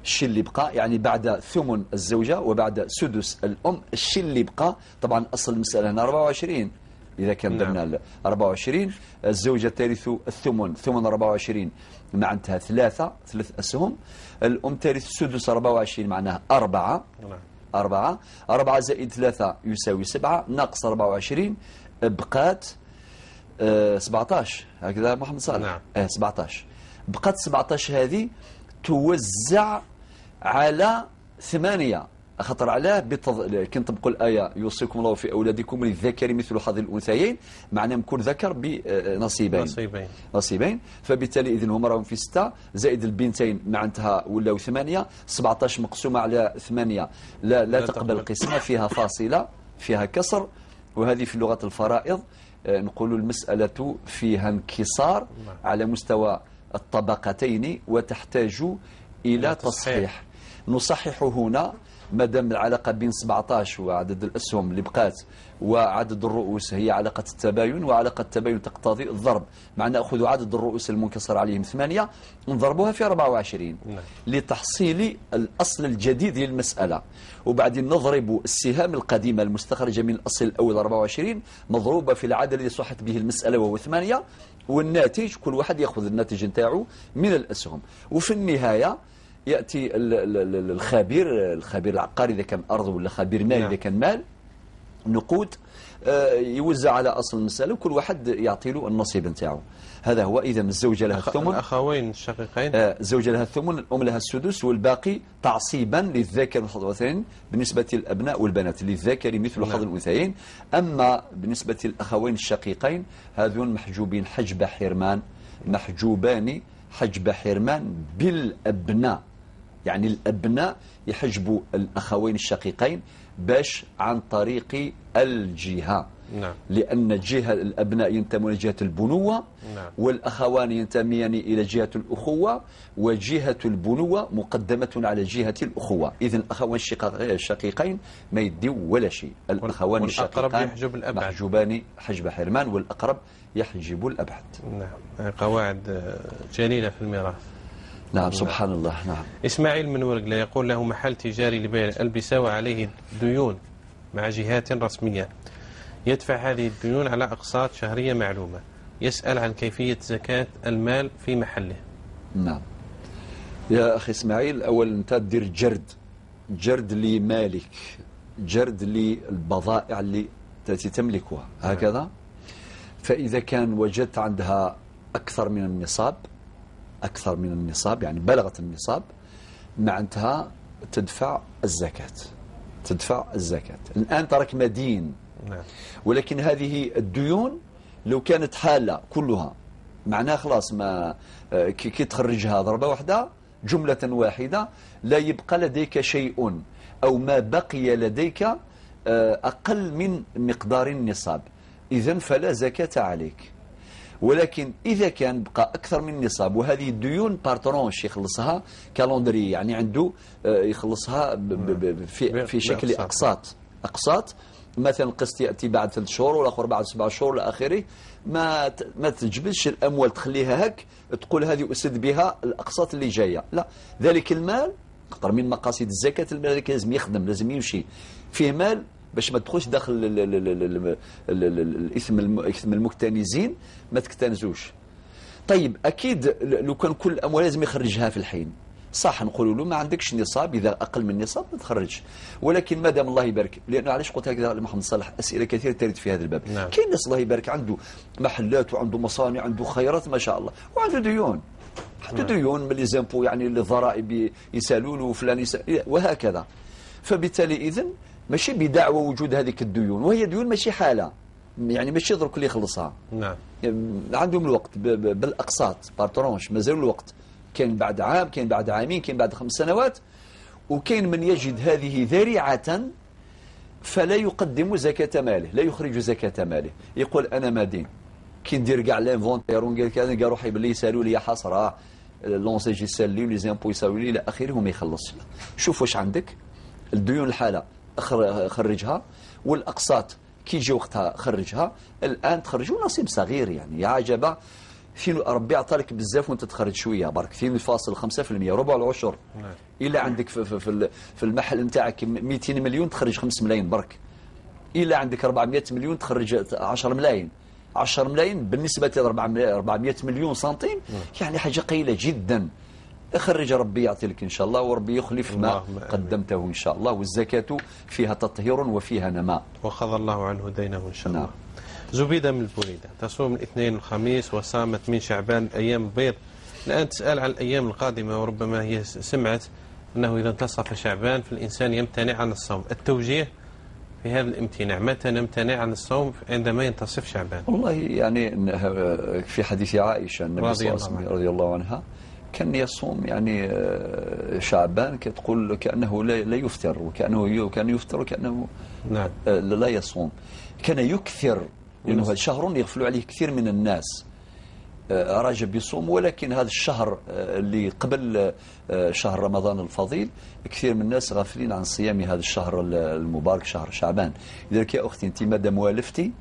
الشيء اللي بقى يعني بعد ثمن الزوجة وبعد سدس الأم، الشيء اللي بقى طبعا أصل المسألة هنا 24، إذا كان درنا نعم. 24، الزوجة ترث الثمن، ثمن 24 معناتها 3 أسهم، الأم ترث سدس 24 معناها 4. نعم. 4، 4 زائد 3 يساوي 7، ناقص 24 بقات 17 هكذا محمد صالح. نعم. 17 بقات 17، هذه توزع على 8، خطر علاه كي نطبقوا الآية يوصيكم الله في أولادكم للذكر مثل حظ الأنثيين، معناه كل ذكر بنصيبين، نصيبين، فبالتالي إذن هما راهم في 6 زائد البنتين معناتها ولاو 8، 17 مقسومة على 8 لا تقبل قسمة، فيها فاصلة، فيها كسر، وهذه في لغة الفرائض نقول المسألة فيها انكسار على مستوى الطبقتين وتحتاج إلى تصحيح. نصحح هنا ما دام العلاقة بين 17 وعدد الأسهم اللي بقات وعدد الرؤوس هي علاقة التباين، وعلاقة التباين تقتضي الضرب، مع نأخذ عدد الرؤوس المنكسر عليهم 8 نضربوها في 24 لتحصيل الأصل الجديد للمسألة، وبعدين نضرب السهام القديمة المستخرجة من الأصل الأول 24 مضروبة في العدد اللي صحت به المسألة وهو 8، والناتج كل واحد يأخذ الناتج نتاعو من الأسهم. وفي النهاية يأتي الخبير، الخبير العقاري إذا كان أرض، ولا خبير مال إذا كان مال نقود، يوزع على أصل المسألة وكل واحد يعطي له النصيب نتاعو. هذا هو. إذا الزوجة لها الثمن، الأخوين الشقيقين، الزوجة لها الثمن، الأم لها السدس، والباقي تعصيبا للذكر مثل حظ الأنثيين بالنسبة للأبناء والبنات، للذكر مثل حظ الأنثيين. أما بالنسبة للأخوين الشقيقين هذون محجوبين حجب حرمان، محجوبان حجب حرمان بالأبناء، يعني الأبناء يحجبوا الأخوين الشقيقين باش عن طريق الجهة. نعم. لأن جهة الأبناء ينتمون لجهة البنوة. نعم. والأخوان ينتميان إلى جهة الأخوة، وجهة البنوة مقدمة على جهة الأخوة. إذن الأخوان الشقيقين ما يديو ولا شيء، الأخوان الشقيقان محجوبان حجب حرمان، والأقرب يحجب الأبعد. نعم، قواعد جليلة في الميراث. نعم، سبحان الله. نعم. إسماعيل من ورقلة يقول له محل تجاري لبيع الألبسة وعليه ديون مع جهات رسمية، يدفع هذه الديون على أقساط شهرية معلومة، يسأل عن كيفية زكاة المال في محله. نعم يا أخي إسماعيل، أولا أنت دير جرد، جرد لمالك، جرد للبضائع اللي التي تملكها هكذا. فإذا كان وجدت عندها أكثر من النصاب، أكثر من النصاب يعني بلغت النصاب، معناتها تدفع الزكاة، تدفع الزكاة. الآن ترك مدين، ولكن هذه الديون لو كانت حالة كلها معناها خلاص ما كي تخرجها ضربة واحدة جملة واحدة لا يبقى لديك شيء، أو ما بقي لديك أقل من مقدار النصاب، إذن فلا زكاة عليك. ولكن إذا كان بقى أكثر من نصاب، وهذه الديون par tranches يخلصها calendrier، يعني عنده يخلصها في شكل أقساط، أقساط مثلا القسط يأتي بعد 3 شهور والآخر بعد 7 شهور إلى آخره. ما تجبدش الأموال تخليها هك تقول هذه أسد بها الأقساط اللي جاية، لا، ذلك المال خاطر من مقاصد الزكاة المال لازم يخدم، لازم يمشي فيه مال باش ما تدخلش داخل الاثم المكتنزين، ما تكتنزوش. طيب اكيد لو كان كل الاموال لازم يخرجها في الحين، صح نقولوا له ما عندكش نصاب، اذا اقل من نصاب ما تخرجش، ولكن ما دام الله يبارك، لانه علاش قلت هكذا لمحمد صالح، اسئلة كثيرة ترد في هذا الباب. نعم. كاين ناس الله يبارك عنده محلات وعنده مصانع، عنده خيرات ما شاء الله، وعنده ديون، عنده نعم. ديون من les impôts، يعني الضرائب يسالوا له وفلان يسأل وهكذا. فبالتالي اذن ماشي بدعوى وجود هذيك الديون، وهي ديون ماشي حاله، يعني ماشي درك اللي يخلصها. نعم. عندهم الوقت بالاقساط par tranches، مازال الوقت، كاين بعد عام، كاين بعد عامين، كاين بعد 5 سنوات. وكاين من يجد هذه ذريعة فلا يقدم زكاة ماله، لا يخرج زكاة ماله، يقول أنا مدين، كي ندير كاع l'inventaire وندير كذا، كاع روحي باللي يسالوا لي حسرة، l'ANSEJ يسال لي، les impôts يسالوا لي، الى اخره، وما يخلصش. شوف واش عندك الديون الحالة خرجها، والأقساط كي يجي وقتها خرجها. الآن تخرجوا نصيب صغير، يعني يا عجبة، فين ربي عطالك بزاف وانت تخرج شوية برك، 2.5%، ربع العشر. نعم. الا عندك في المحل نتاعك 200 مليون تخرج 5 ملايين برك، الا عندك 400 مليون تخرج 10 ملايين، 10 ملايين بالنسبة ل 400 مليون سنتيم. نعم. يعني حاجة قليله جدا. خرج ربي يعطي لك ان شاء الله، وربي يخلف ما قدمته ان شاء الله. والزكاة فيها تطهير وفيها نماء، وقضى الله عنه دينه ان شاء الله. نعم. زبيدة من البريدة تصوم الاثنين والخميس وصامت من شعبان الأيام البيض. الآن تسأل عن الأيام القادمة، وربما هي سمعت أنه إذا انتصف شعبان فالإنسان يمتنع عن الصوم. التوجيه في هذا الامتناع، متى نمتنع عن الصوم عندما ينتصف شعبان؟ والله يعني في حديث عائشة النبي صلى الله عليه وسلم رضي الله عنها كان يصوم يعني شعبان، كتقول كأنه لا يفطر، وكأنه كان يفطر وكأنه نعم. لا يصوم، كان يكثر، لأنه هذا شهر يغفل عليه كثير من الناس. رجب يصوم، ولكن هذا الشهر اللي قبل شهر رمضان الفضيل كثير من الناس غافلين عن صيام هذا الشهر المبارك، شهر شعبان. لذلك يا أختي أنت مادام والفتي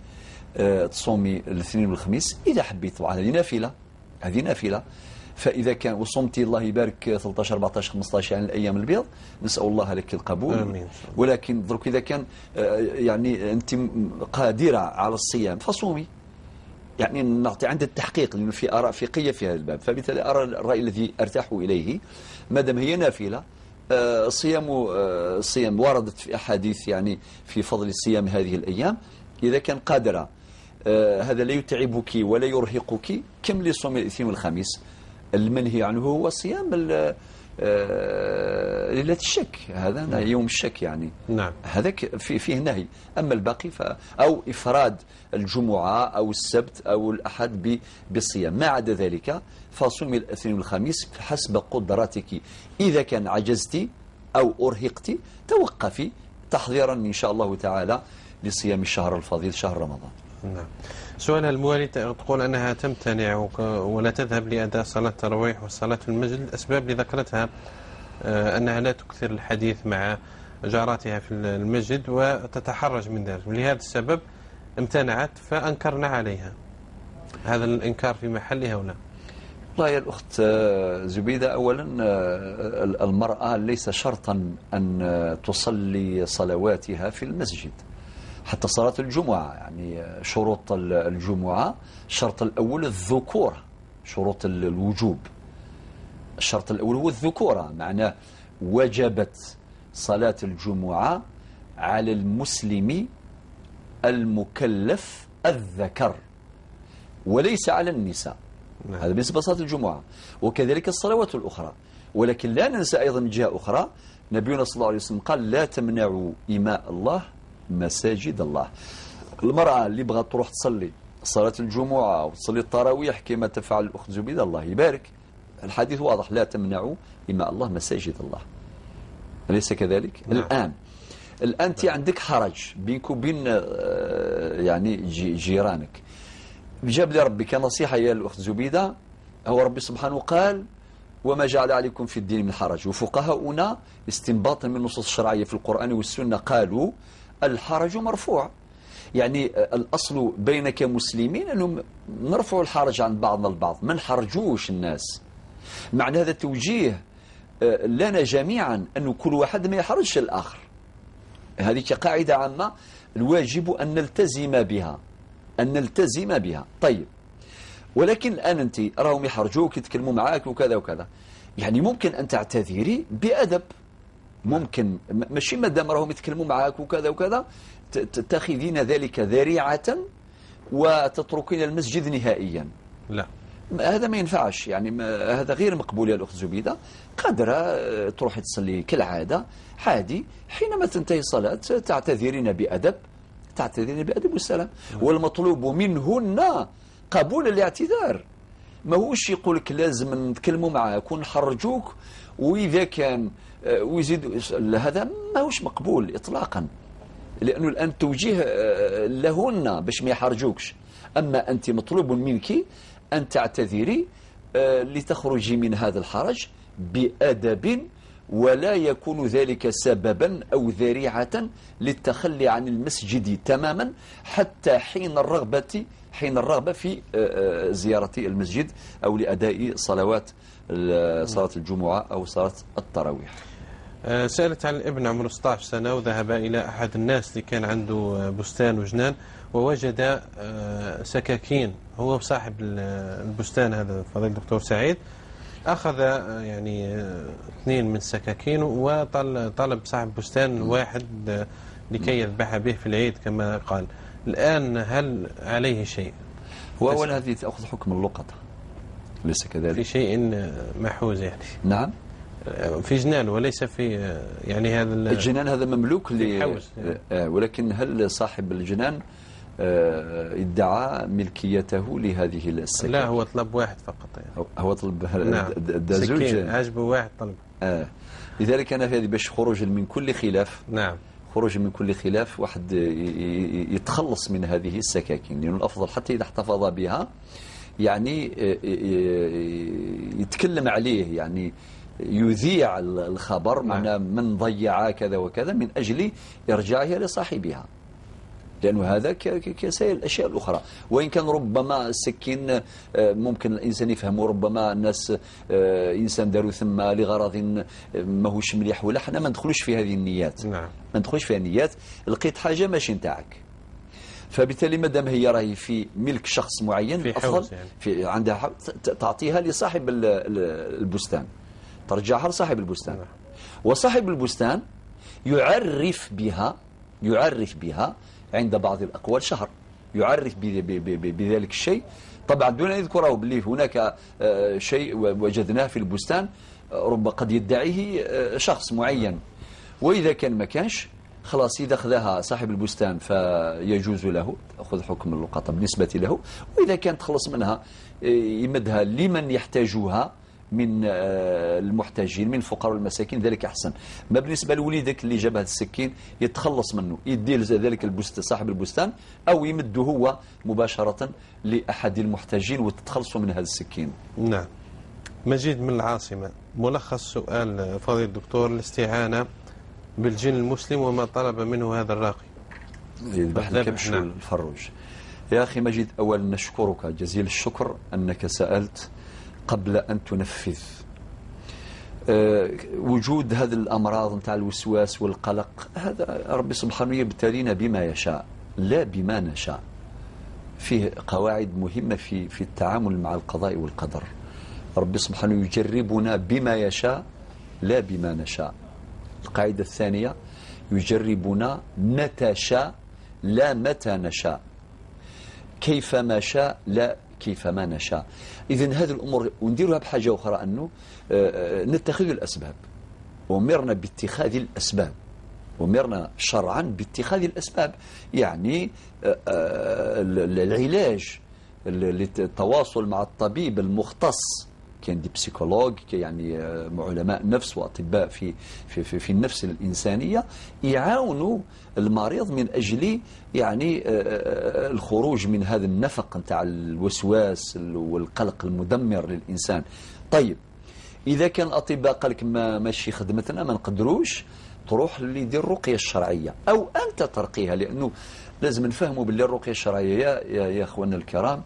تصومي الاثنين والخميس إذا حبيت، طبعا هذه نافلة، هذه نافلة. فإذا كان وصمتي الله يبارك 13 14 15 يعني الأيام البيض، نسأل الله لك القبول. آمين. ولكن درك إذا كان يعني أنت قادرة على الصيام فصومي، يعني نعطي عند التحقيق، لأنه في آراء فقهية في هذا الباب. فبالتالي أرى الرأي الذي أرتاح إليه ما دام هي نافلة. الصيام وردت في أحاديث يعني في فضل الصيام هذه الأيام، إذا كان قادرة هذا لا يتعبك ولا يرهقك، كملي صوم الاثنين والخميس. المنهي عنه هو صيام ليلة الشك، هذا يوم الشك يعني. نعم. هذاك فيه نهي. أما الباقي أو إفراد الجمعة أو السبت أو الأحد بالصيام، ما عدا ذلك فصومي الاثنين والخميس حسب قدرتك. إذا كان عجزتي أو أرهقتي توقفي تحضيرا إن شاء الله تعالى لصيام الشهر الفضيل شهر رمضان. نعم. سؤالها الموالي تقول أنها تمتنع ولا تذهب لأداء صلاة التراويح والصلاة في المسجد، الأسباب اللي ذكرتها أنها لا تكثر الحديث مع جاراتها في المسجد وتتحرج من ذلك، ولهذا السبب امتنعت فأنكرنا عليها. هذا الإنكار في محله أو لا؟ والله يا الأخت زبيدة، أولا المرأة ليس شرطا أن تصلي صلواتها في المسجد، حتى صلاة الجمعة، يعني شروط الجمعة الشرط الأول الذكورة، شروط الوجوب الشرط الأول هو الذكورة، معناه وجبت صلاة الجمعة على المسلم المكلف الذكر وليس على النساء. نعم. هذا بالنسبة لصلاة الجمعة، وكذلك الصلوات الأخرى. ولكن لا ننسى أيضا من جهة أخرى نبينا صلى الله عليه وسلم قال لا تمنعوا إماء الله مساجد الله. المرأة اللي بغات تروح تصلي صلاة الجمعة وتصلي التراويح كما تفعل الأخت زبيدة الله يبارك، الحديث واضح، لا تمنعوا إماء الله مساجد الله، أليس كذلك؟ نعم. الآن أنت عندك حرج بينك وبين يعني جيرانك. جاب لي ربي كنصيحة يا الأخت زبيدة، هو ربي سبحانه قال وما جعل عليكم في الدين من حرج، وفقهاؤنا استنباطا من النصوص الشرعية في القرآن والسنة قالوا الحرج مرفوع، يعني الأصل بين كمسلمين أنهم نرفعوا الحرج عن بعضنا البعض، ما نحرجوش الناس. معنى هذا توجيه لنا جميعا أن كل واحد ما يحرجش الآخر. هذه قاعدة عامة الواجب أن نلتزم بها، أن نلتزم بها. طيب، ولكن الآن أنت راهم يحرجوك، يتكلموا معاك وكذا وكذا، يعني ممكن أن تعتذري بأدب، ممكن ماشي مادام راهم يتكلموا معاك وكذا وكذا تتخذين ذلك ذريعة وتتركين المسجد نهائيا. لا، هذا ما ينفعش، يعني هذا غير مقبول يا الأخت زبيدة. قادرة تروحي تصلي كالعادة عادي، حينما تنتهي الصلاة تعتذرين بأدب، تعتذرين بأدب والسلام. والمطلوب منهن قبول الاعتذار، ماهوش يقول لك لازم نتكلموا معاك ونحرجوك وإذا كان ويزيد، هذا ماهوش مقبول إطلاقا، لأنه الآن توجيه لهن باش ما يحرجوكش. أما أنت مطلوب منك أن تعتذري لتخرجي من هذا الحرج بأدب، ولا يكون ذلك سببا أو ذريعة للتخلي عن المسجد تماما حتى حين الرغبة، حين الرغبة في زيارة المسجد أو لأداء صلوات، صلاة الجمعة أو صلاة التراويح. سألت عن الابن عمره 16 سنة وذهب إلى أحد الناس اللي كان عنده بستان وجنان ووجد سكاكين، هو صاحب البستان هذا فضيلة الدكتور سعيد، أخذ يعني 2 من السكاكين وطلب صاحب بستان واحد لكي يذبح به في العيد كما قال. الآن هل عليه شيء؟ هو أولا هذه تأخذ حكم اللقطة، ليس كذلك؟ في شيء محوز يعني. نعم، في جنان وليس في يعني هذا الجنان، هذا مملوك ل ولكن هل صاحب الجنان ادعى ملكيته لهذه السكاكين؟ لا، هو طلب واحد فقط يعني. هو طلب. نعم. زوج عجبه واحد طلب. لذلك أنا في هذه باش خروج من كل خلاف. نعم، خروج من كل خلاف، واحد يتخلص من هذه السكاكين، لأنه الأفضل حتى إذا احتفظ بها يعني يتكلم عليه، يعني يذيع الخبر. نعم. معناه من ضيع كذا وكذا من أجل إرجاعها لصاحبها، لأنه هذا كسائر الأشياء الأخرى. وإن كان ربما السكين ممكن الإنسان يفهمه، ربما الناس إنسان داروا ثم لغرض ماهوش مليح ولا، حنا ما ندخلوش في هذه النيات. نعم. ما ندخلوش في النيات. لقيت حاجة ماشي نتاعك، فبالتالي مادام هي راهي في ملك شخص معين في أفضل يعني. في عندها تعطيها لصاحب البستان، ترجعها لصاحب البستان. نعم. وصاحب البستان يعرف بها، يعرف بها عند بعض الأقوال شهر، يعرف بذلك الشيء، طبعا دون أن يذكره باللي هناك شيء وجدناه في البستان، ربما قد يدعيه شخص معين. وإذا كان ما كانش خلاص، إذا أخذها صاحب البستان فيجوز له تأخذ حكم اللقطة بالنسبة له، وإذا كان تخلص منها يمدها لمن يحتاجها من المحتاجين من الفقراء والمساكين، ذلك أحسن. ما بالنسبة لوليدك اللي جاب هذا السكين يتخلص منه، يدي ذلك صاحب البستان أو يمده هو مباشرة لأحد المحتاجين وتتخلصوا من هذا السكين. نعم. مجيد من العاصمة، ملخص سؤال فضيلة الدكتور: الاستعانة بالجن المسلم وما طلب منه هذا الراقي يذبح الكبش والفروج. يا أخي مجيد، أولا نشكرك جزيل الشكر أنك سألت قبل أن تنفذ. وجود هذه الأمراض نتاع الوسواس والقلق، هذا ربي سبحانه يبتلينا بما يشاء لا بما نشاء. فيه قواعد مهمة في التعامل مع القضاء والقدر. ربي سبحانه يجربنا بما يشاء لا بما نشاء. القاعدة الثانية: يجربنا متى شاء لا متى نشاء، كيفما شاء لا كيفما نشاء. إذن هذه الأمور ونديرها بحاجة أخرى، أنه نتخذ الأسباب. أمرنا باتخاذ الأسباب، أمرنا شرعا باتخاذ الأسباب، يعني العلاج، التواصل مع الطبيب المختص، كاين des psychologues، يعني علماء نفس واطباء في في في, في النفس الانسانيه، يعاونوا المريض من اجل يعني الخروج من هذا النفق نتاع الوسواس والقلق المدمر للانسان. طيب، اذا كان الاطباء قال لك ما ماشي خدمتنا ما نقدروش، تروح اللي يدير الرقيه الشرعيه او انت ترقيها، لانه لازم نفهموا باللي الرقيه الشرعيه يا اخواننا الكرام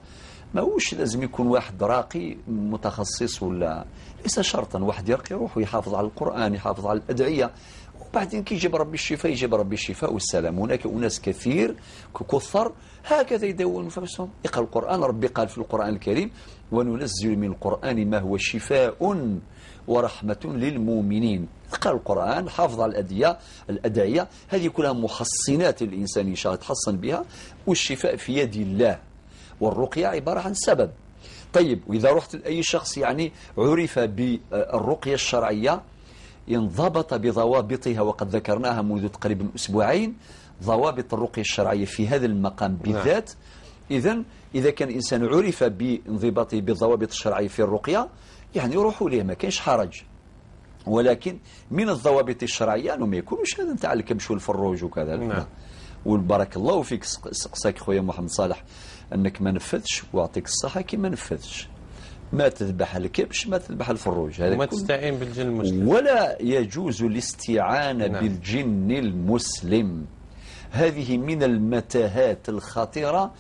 ماهوش لازم يكون واحد راقي متخصص ولا، ليس شرطا. واحد يرقي روحه، يحافظ على القرآن، يحافظ على الأدعية، وبعدين كي يجيب ربي الشفاء يجيب ربي الشفاء والسلام. هناك أناس كثير كثر هكذا يداوون نفسهم، يقرأ القرآن. ربي قال في القرآن الكريم: وننزل من القرآن ما هو شفاء ورحمة للمؤمنين. اقرأ القرآن، حافظ على الأدعية، هذه كلها محصنات الإنسان إن شاء الله يتحصن بها، والشفاء في يد الله، والرقية عبارة عن سبب. طيب، وإذا رحت لأي شخص يعني عرف بالرقية الشرعية، انضبط بضوابطها، وقد ذكرناها منذ تقريبا أسبوعين، ضوابط الرقية الشرعية في هذا المقام بالذات. إذن إذا كان الإنسان عرف بانضباطه بالضوابط الشرعية في الرقية، يعني يروحوا ليه، ما كاينش حرج. ولكن من الضوابط الشرعية أنه ما يكونوش هذا نتاع الكبش والفروج وكذا. نعم. والبارك الله فيك، سقساك خويا محمد صالح أنك ما نفذش، وأعطيك الصحة كي ما نفذش. ما تذبح الكبش، ما تذبح الفروج، هذا وما تستعين بالجن المسلم، ولا يجوز الاستعانة نعم. بالجن المسلم. هذه من المتاهات الخطيرة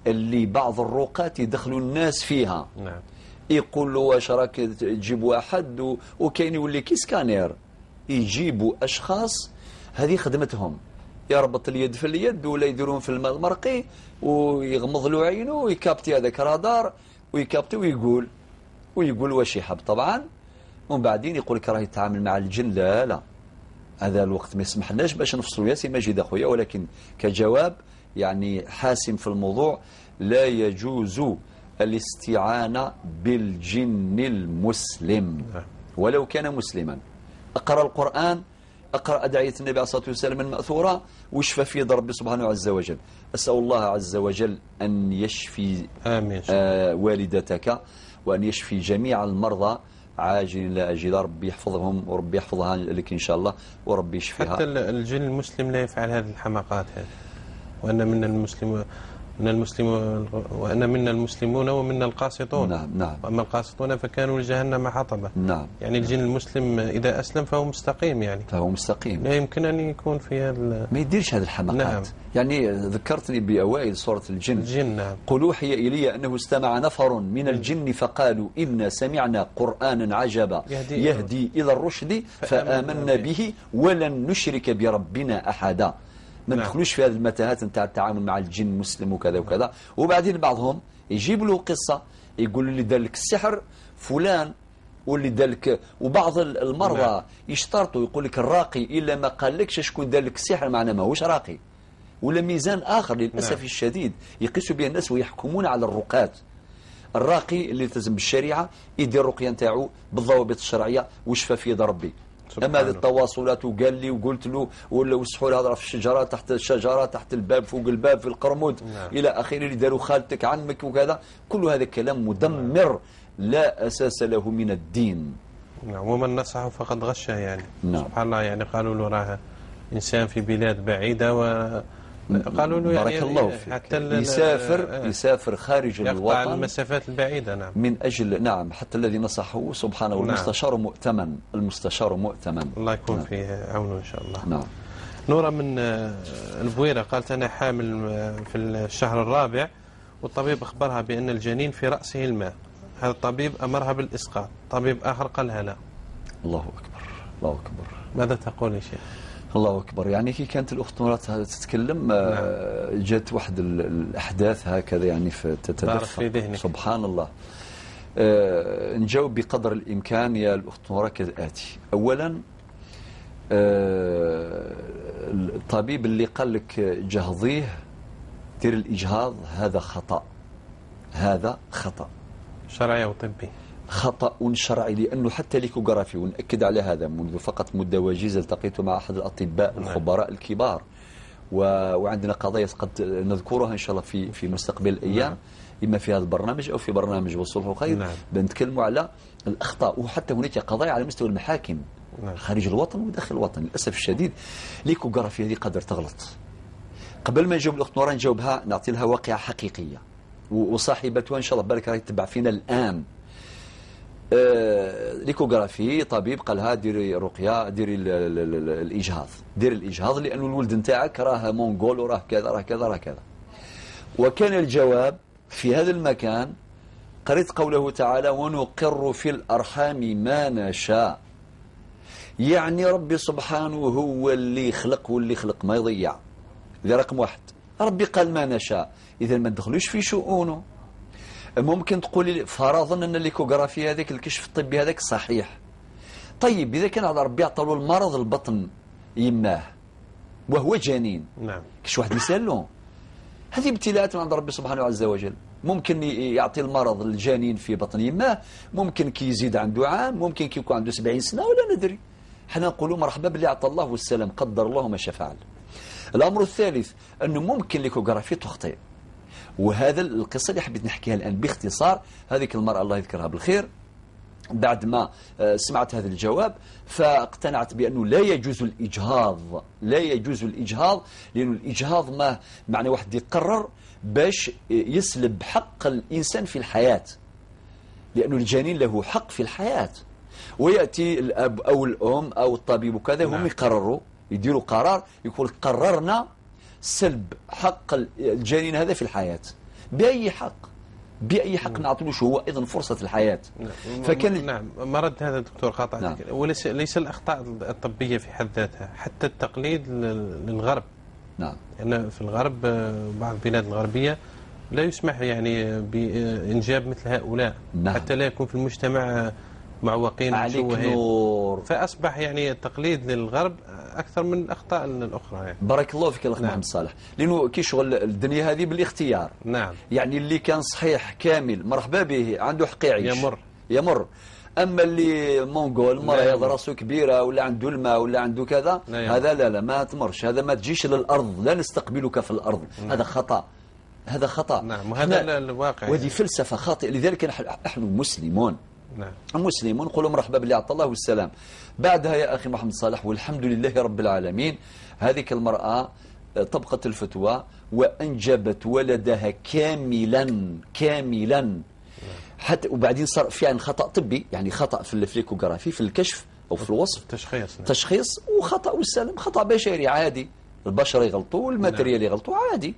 اللي بعض الرقاة يدخلوا الناس فيها. نعم. يقول له واش راك تجيب واحد، وكاين يولي كي سكانير، يجيبوا أشخاص هذه خدمتهم، يربط اليد في اليد ولا يديرون في الماء المرقي ويغمض له عينه ويكابتي هذاك رادار ويكابتي ويقول واش يحب طبعا، ومن بعدين يقول لك راه يتعامل مع الجن. لا لا، هذا الوقت ما يسمحلناش باش نفصلوا يا سي مجيد اخويا، ولكن كجواب يعني حاسم في الموضوع، لا يجوز الاستعانة بالجن المسلم ولو كان مسلما. اقرأ القرآن، اقرأ أدعية النبي عليه الصلاة والسلام المأثورة، واشفى في يد ربي سبحانه عز وجل. أسأل الله عز وجل أن يشفي آمين. والدتك، وأن يشفي جميع المرضى عاجل لا أجل. ربي يحفظهم وربي يحفظها لك إن شاء الله، وربي يشفيها. حتى الجن المسلم لا يفعل هذه الحماقات هذه. وأن منا المسلم وأن منا المسلمون ومنا القاسطون. نعم نعم. وأما القاسطون فكانوا لجهنم حطبا. نعم. يعني الجن المسلم إذا أسلم فهو مستقيم، يعني فهو مستقيم، لا يمكن أن يكون في هذا، ما يديرش هذه الحماقات. نعم. يعني ذكرتني بأوائل سورة الجن. نعم. قل أوحي إلي أنه استمع نفر من الجن فقالوا إنا سمعنا قرآنا عجبا يهدي إلى الرشد فآمنا به ولن نشرك بربنا أحدا. ما ندخلوش في هذه المتاهات نتاع التعامل مع الجن المسلم وكذا وكذا. وبعدين بعضهم يجيب له قصة، يقول اللي دار لك السحر فلان، واللي دار لك، وبعض المرضى يشترطوا يقول لك الراقي الا ما قالكش شكون دار لك السحر معنا ماهوش راقي. ولا ميزان اخر للاسف الشديد يقيسوا به الناس ويحكمون على الرقاة. الراقي اللي التزم بالشريعة يدير الرقية نتاعو بالضوابط الشرعية وشفى في يد ربي. أما هذه التواصلات وقال لي وقلت له ولا وسحوا هذا في الشجرة، تحت الشجرة، تحت الباب، فوق الباب، في القرمود، نعم. إلى آخره، اللي داروا خالتك عمك وكذا، كل هذا الكلام مدمر لا أساس له من الدين. نعم. ومن نصحه فقد غشه يعني. نعم. سبحان الله، يعني قالوا له راه إنسان في بلاد بعيدة و قالوا له يعني بارك الله فيك، حتى يسافر خارج الوطن، المسافات البعيدة. نعم. من أجل، نعم، حتى الذي نصحه سبحانه. نعم. والمستشار مؤتمن، المستشار مؤتمن، الله يكون نعم. في عونه إن شاء الله. نعم. نورة من البويرة قالت أنا حامل في الشهر الرابع، والطبيب أخبرها بأن الجنين في رأسه الماء، هذا الطبيب أمرها بالإسقاط، طبيب آخر قالها لا. الله أكبر، الله أكبر. ماذا تقول يا شيخ؟ الله أكبر. يعني كي كانت الأخت نورة تتكلم نعم. جات واحد الأحداث هكذا يعني تتدفق في ذهنك. سبحان الله. نجاوب بقدر الإمكان يا الأخت نورة كالآتي. أولا، الطبيب اللي قال لك جهضيه دير الإجهاض، هذا خطأ، هذا خطأ شرعي وطبي، خطأ شرعي، لأنه حتى l'échographie، ونأكد على هذا منذ فقط مدة وجيزة التقيت مع أحد الأطباء الخبراء الكبار، وعندنا قضايا قد نذكرها إن شاء الله في مستقبل الأيام، إما في هذا البرنامج أو في برنامج والصلح خير. بنتكلموا على الأخطاء، وحتى هناك قضايا على مستوى المحاكم خارج الوطن وداخل الوطن للأسف الشديد. l'échographie هذه قادر تغلط. قبل ما نجاوب الأخت نورة نجاوبها، نعطي لها واقعة حقيقية، وصاحبتها إن شاء الله بالك راهي تتبع فينا الآن. l'échographie طبيب قالها ديري رقيه، ديري الاجهاض، ديري الاجهاض لانه الولد نتاعك راه mongol وراه كذا راه كذا راه كذا. وكان الجواب في هذا المكان قرأت قوله تعالى ونقر في الأرحام ما نشاء. يعني ربي سبحانه هو اللي خلق، واللي خلق ما يضيع. هذا رقم واحد. ربي قال ما نشاء، إذا ما ندخلوش في شؤونه. ممكن تقولي فرضا أن l'échographie هذاك، الكشف الطبي هذاك صحيح. طيب إذا كان على ربي عطى له المرض البطن يماه وهو جنين، نعم، كش واحد يسأله؟ هذه ابتلاءات من عند ربي سبحانه عز وجل. ممكن يعطي المرض الجنين في بطن يماه، ممكن كي يزيد عنده عام، ممكن كي يكون عنده 70 سنة، ولا ندري. حنا نقولوا مرحبا باللي عطى الله والسلام، قدر الله ما شاء فعل. الأمر الثالث أنه ممكن l'échographie تخطئ، وهذا القصة اللي حبيت نحكيها الآن باختصار. هذيك المرأة الله يذكرها بالخير، بعد ما سمعت هذا الجواب فاقتنعت بأنه لا يجوز الإجهاض، لا يجوز الإجهاض، لأن الإجهاض ما معنى واحد يقرر باش يسلب حق الإنسان في الحياة، لأنه الجنين له حق في الحياة. ويأتي الأب أو الأم أو الطبيب وكذا، هم يقرروا، يديروا قرار، يقول قررنا سلب حق الجنين هذا في الحياة. بأي حق؟ بأي حق نعطلوش هو أيضا فرصة الحياة؟ فكان نعم. مرد هذا دكتور قاطعتك. نعم. وليس ليس الأخطاء الطبية في حد ذاتها، حتى التقليد للغرب. نعم. لأن في الغرب بعض البلاد الغربية لا يسمح يعني بإنجاب مثل هؤلاء. نعم. حتى لا يكون في المجتمع معوقين مشوهين. فأصبح يعني التقليد للغرب أكثر من الأخطاء الأخرى يعني. بارك الله فيك الأخ محمد صالح، لأنه كي شغل الدنيا هذه بالاختيار. نعم. يعني اللي كان صحيح كامل مرحبا به، عنده حق يعيش، يمر. أما اللي mongol مريض راسه كبيرة ولا عنده الماء ولا عنده كذا، هذا لا لا ما تمرش، هذا ما تجيش للأرض، لا نستقبلك في الأرض. نعم. هذا خطأ، هذا خطأ. نعم، وهذا الواقع، وهذه فلسفة خاطئة. لذلك نحن مسلمون. نعم. المسلمون نقولوا مرحبا باللي عطى الله والسلام. بعدها يا أخي محمد صالح والحمد لله رب العالمين، هذيك المرأة طبقت الفتوى وأنجبت ولدها كاملا كاملا. حتى وبعدين صار فعلا خطأ طبي، يعني خطأ في ال échographie، في الكشف أو في الوصف، تشخيص. نعم. تشخيص وخطأ والسلام، خطأ بشري عادي، البشر يغلطوا وال matériel يغلطوا عادي،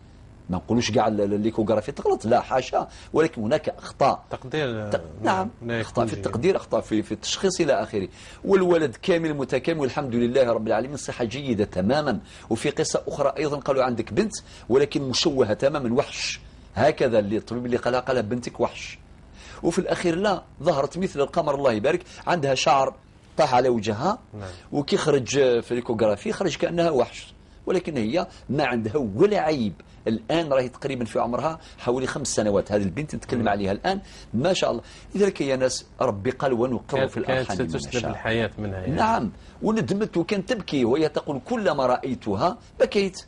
ما نقولوش كاع l'échographie تغلط، لا حاشا، ولكن هناك اخطاء تقدير. نعم، اخطاء في التقدير، اخطاء في التشخيص الى اخره. والولد كامل متكامل والحمد لله رب العالمين، صحة جيدة تماما. وفي قصة اخرى ايضا قالوا عندك بنت ولكن مشوهة تماما، وحش، هكذا اللي الطبيب اللي قالها، قالها بنتك وحش. وفي الاخير لا، ظهرت مثل القمر الله يبارك، عندها شعر طاح على وجهها. نعم. وكي خرج في l'échographie خرج كانها وحش، ولكن هي ما عندها ولا عيب. الآن راهي تقريبا في عمرها حوالي 5 سنوات، هذه البنت نتكلم عليها الآن ما شاء الله. لذلك يا ناس ربي قال ونقر في الأرحام كانت ستسلب الحياة منها يعني. نعم، وندمت وكانت تبكي وهي تقول كلما رأيتها بكيت.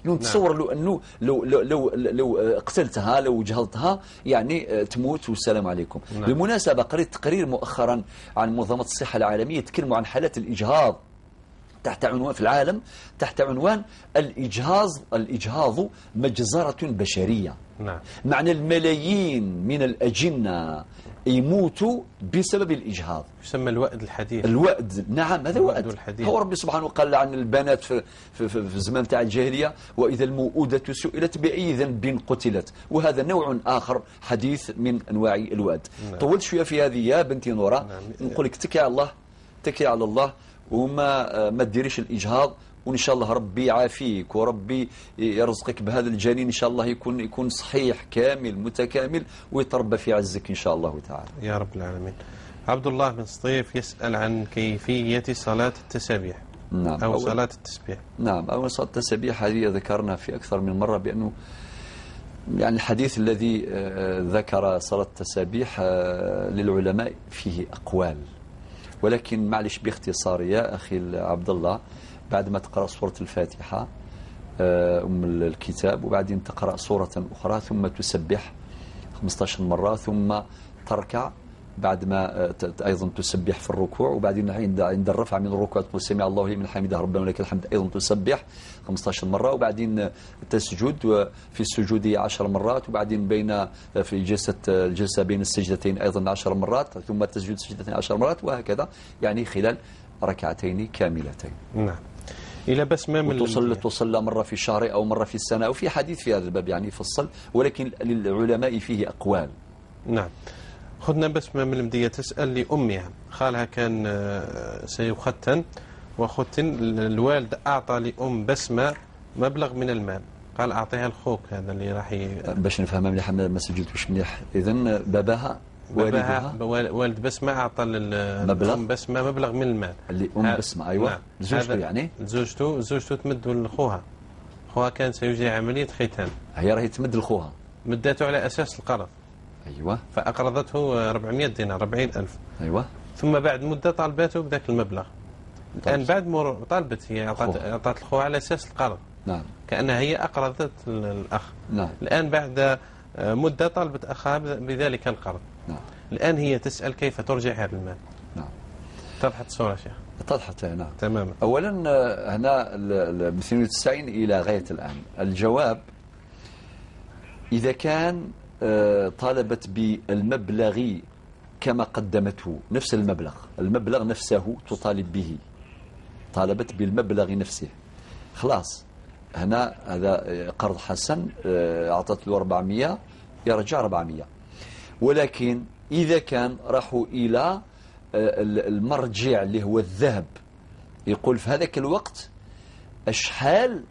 نتصور لو أنه لو لو لو, لو قتلتها، لو جهلتها، يعني تموت والسلام عليكم. نعم. بالمناسبة قريت تقرير مؤخرا عن منظمة الصحة العالمية يتكلموا عن حالات الإجهاض تحت عنوان في العالم، تحت عنوان الإجهاض مجزرة بشرية. نعم. معنى الملايين من الأجنة يموتوا بسبب الإجهاض، يسمى الوأد الحديث. الوأد، نعم، هذا وأد. هو ربي سبحانه قال عن البنات في في في, في الزمان تاع الجاهلية: وإذا الموءودة سئلت بأي ذنب قتلت. وهذا نوع آخر حديث من أنواع الوأد. نعم. طولت شوية في هذه يا بنتي نورة. نعم. نقول لك تكي على الله، تكي على الله، وما ما ديريش الإجهاض، وإن شاء الله ربي يعافيك وربي يرزقك بهذا الجنين إن شاء الله يكون صحيح كامل متكامل ويتربى في عزك إن شاء الله تعالى يا رب العالمين. عبد الله بن سطيف يسأل عن كيفية صلاة التسابيح. نعم. أو صلاة التسبيح. نعم، أو صلاة التسابيح هذه ذكرنا في أكثر من مرة بأنه يعني الحديث الذي ذكر صلاة التسابيح للعلماء فيه أقوال، ولكن معلش باختصار يا أخي عبد الله، بعد ما تقرأ سورة الفاتحة أم الكتاب، وبعدين تقرأ سورة أخرى، ثم تسبح 15 مرة، ثم تركع، بعد ما أيضا تسبح في الركوع، وبعدين عند الرفع من الركوع تقول سمع الله لمن حمده ربنا ولك الحمد، أيضا تسبح 15 مرة، وبعدين تسجد في السجود 10 مرات، وبعدين بين في جلسة الجلسة بين السجدتين أيضا 10 مرات، ثم تسجد سجدتين 10 مرات، وهكذا يعني خلال ركعتين كاملتين. نعم. إلى بسمة من توصل مرة في الشهر أو مرة في السنة، أو في حديث في هذا الباب يعني يفصل، ولكن للعلماء فيه أقوال. نعم. خذنا بسمة من المدية تسأل لأمها، خالها كان سيختن وختن، الوالد أعطى لأم بسمة مبلغ من المال، قال أعطيها لخوك هذا اللي راح باش نفهمها مليح ما سجلتوش مليح. إذن باباها والد بسمة أعطى لأم بسمة مبلغ من المال لأم بسمة. أيوة. نعم. زوجته يعني زوجته تمده لخوها، خوها كان سيجري عملية ختان، هي راهي تمد لخوها، مدته على أساس القرض. أيوة. فأقرضته 400 دينار، 40,000. أيوة. ثم بعد مدة طالبته بذاك المبلغ. الآن بعد مرور طالبت هي أعطت لخوها على أساس القرض. نعم. كأنها هي أقرضت الأخ. نعم. الآن بعد مدة طالبت أخاها بذلك القرض. نعم. الآن هي تسأل كيف ترجع هذا المال. نعم. اتضحت الصورة شيخ؟ اتضحت. نعم. تماما. أولا هنا من 92 إلى غاية الآن الجواب، إذا كان طالبت بالمبلغ كما قدمته، نفس المبلغ، المبلغ نفسه تطالب به، طالبت بالمبلغ نفسه، خلاص هنا هذا قرض حسن، أعطت له 400 يرجع 400. ولكن إذا كان راحوا إلى المرجع اللي هو الذهب، يقول في هذاك الوقت أشحال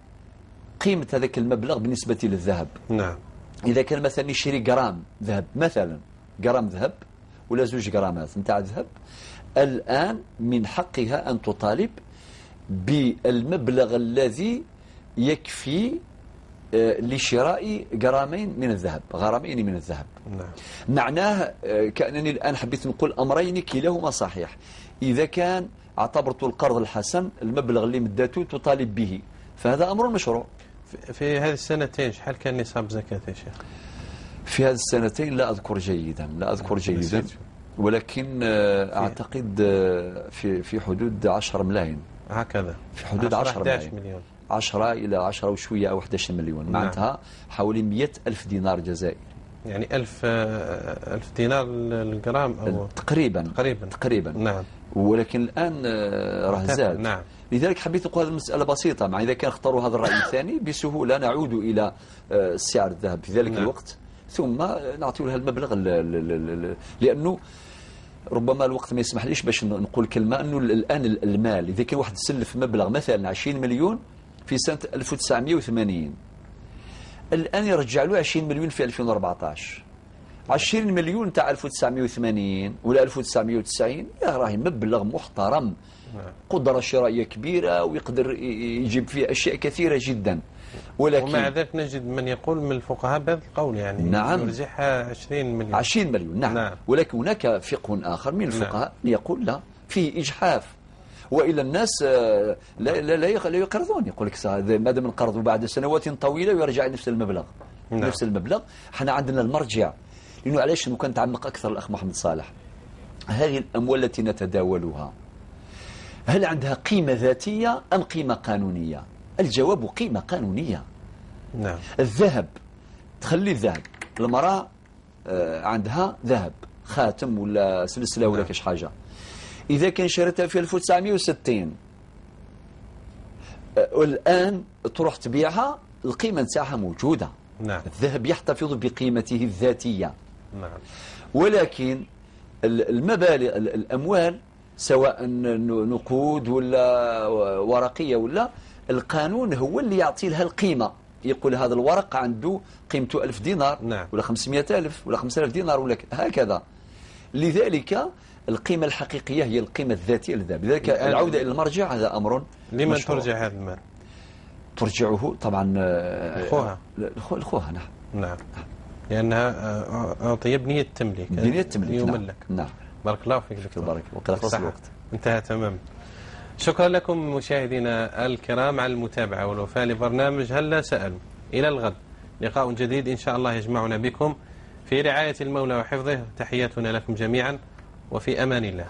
قيمة هذاك المبلغ بالنسبة للذهب. نعم. إذا كان مثلا يشري جرام ذهب، مثلا جرام ذهب ولا 2 جرامات نتاع ذهب، الآن من حقها أن تطالب بالمبلغ الذي يكفي لشراء جرامين من الذهب، غرامين من الذهب. نعم. معناه كأنني الآن حبيت نقول أمرين كلاهما صحيح. إذا كان اعتبرت القرض الحسن المبلغ اللي مدته تطالب به، فهذا أمر مشروع. في هذه السنتين شحال كان نصاب زكاة يا شيخ؟ في هذه السنتين لا أذكر جيدا، لا أذكر جيدا، ولكن أعتقد في حدود 10 ملايين هكذا، في حدود 10 ملايين، 10 إلى 10 وشوية أو 11 مليون. نعم. معناتها حوالي 100,000 دينار جزائري، يعني 1000 دينار الجرام أو تقريبا. نعم. ولكن الآن راه زاد. نعم. لذلك حبيت نقول هذه المسألة بسيطة، مع إذا كان اختاروا هذا الرأي الثاني بسهولة نعود إلى سعر الذهب في ذلك نعم. الوقت، ثم نعطي لها المبلغ، لأنه ربما الوقت ما يسمح ليش باش نقول كلمة، أنه الآن المال إذا كان واحد سلف مبلغ مثلا 20 مليون في سنة 1980، الآن يرجع له 20 مليون في 2014. 20 مليون تاع 1980 ولا 1990 يا راهي مبلغ محترم، قدرة شرائية كبيرة ويقدر يجيب فيه أشياء كثيرة جدا. ولكن ومع ذلك نجد من يقول من الفقهاء بهذا القول، يعني نعم، يرجعها 20 مليون. 20 مليون نعم. نعم. ولكن هناك فقه آخر من الفقهاء نعم. يقول لا، فيه إجحاف، وإلى الناس لا لا لا يقرضون، يقول لك ما دام انقرضوا بعد سنوات طويلة ويرجع نفس المبلغ. نعم. نفس المبلغ. احنا عندنا المرجع، لأنه علاش كان تعمق أكثر الأخ محمد صالح، هذه الأموال التي نتداولها هل عندها قيمة ذاتية أم قيمة قانونية؟ الجواب قيمة قانونية. نعم. الذهب، تخلي الذهب، المرأة عندها ذهب، خاتم ولا سلسلة ولا نعم. كاش حاجة، إذا كان شريتها في 1960 والآن تروح تبيعها القيمة نتاعها موجودة. نعم. الذهب يحتفظ بقيمته الذاتية. نعم. ولكن المبالغ، الأموال سواء نقود ولا ورقية ولا، القانون هو اللي يعطي لها القيمة، يقول هذا الورق عنده قيمته 1000 دينار. نعم. ولا 500,000 ولا 5000 دينار ولا هكذا. لذلك القيمة الحقيقية هي القيمة الذاتية للذهب. لذلك العودة إلى المرجع هذا أمر لمن مشروع. ترجع هذا المال؟ ترجعه طبعا لخوها. لخوها. نعم. نعم. لأنها أعطي بنية التمليك. بنية التمليك. يملك. نعم. بارك الله فيك دكتور. بارك وقد خلص الوقت. انتهى تمام. شكرا لكم مشاهدينا الكرام على المتابعة والوفاء لبرنامج هلا سألوا. إلى الغد لقاء جديد إن شاء الله يجمعنا بكم في رعاية المولى وحفظه. تحياتنا لكم جميعا وفي أمان الله.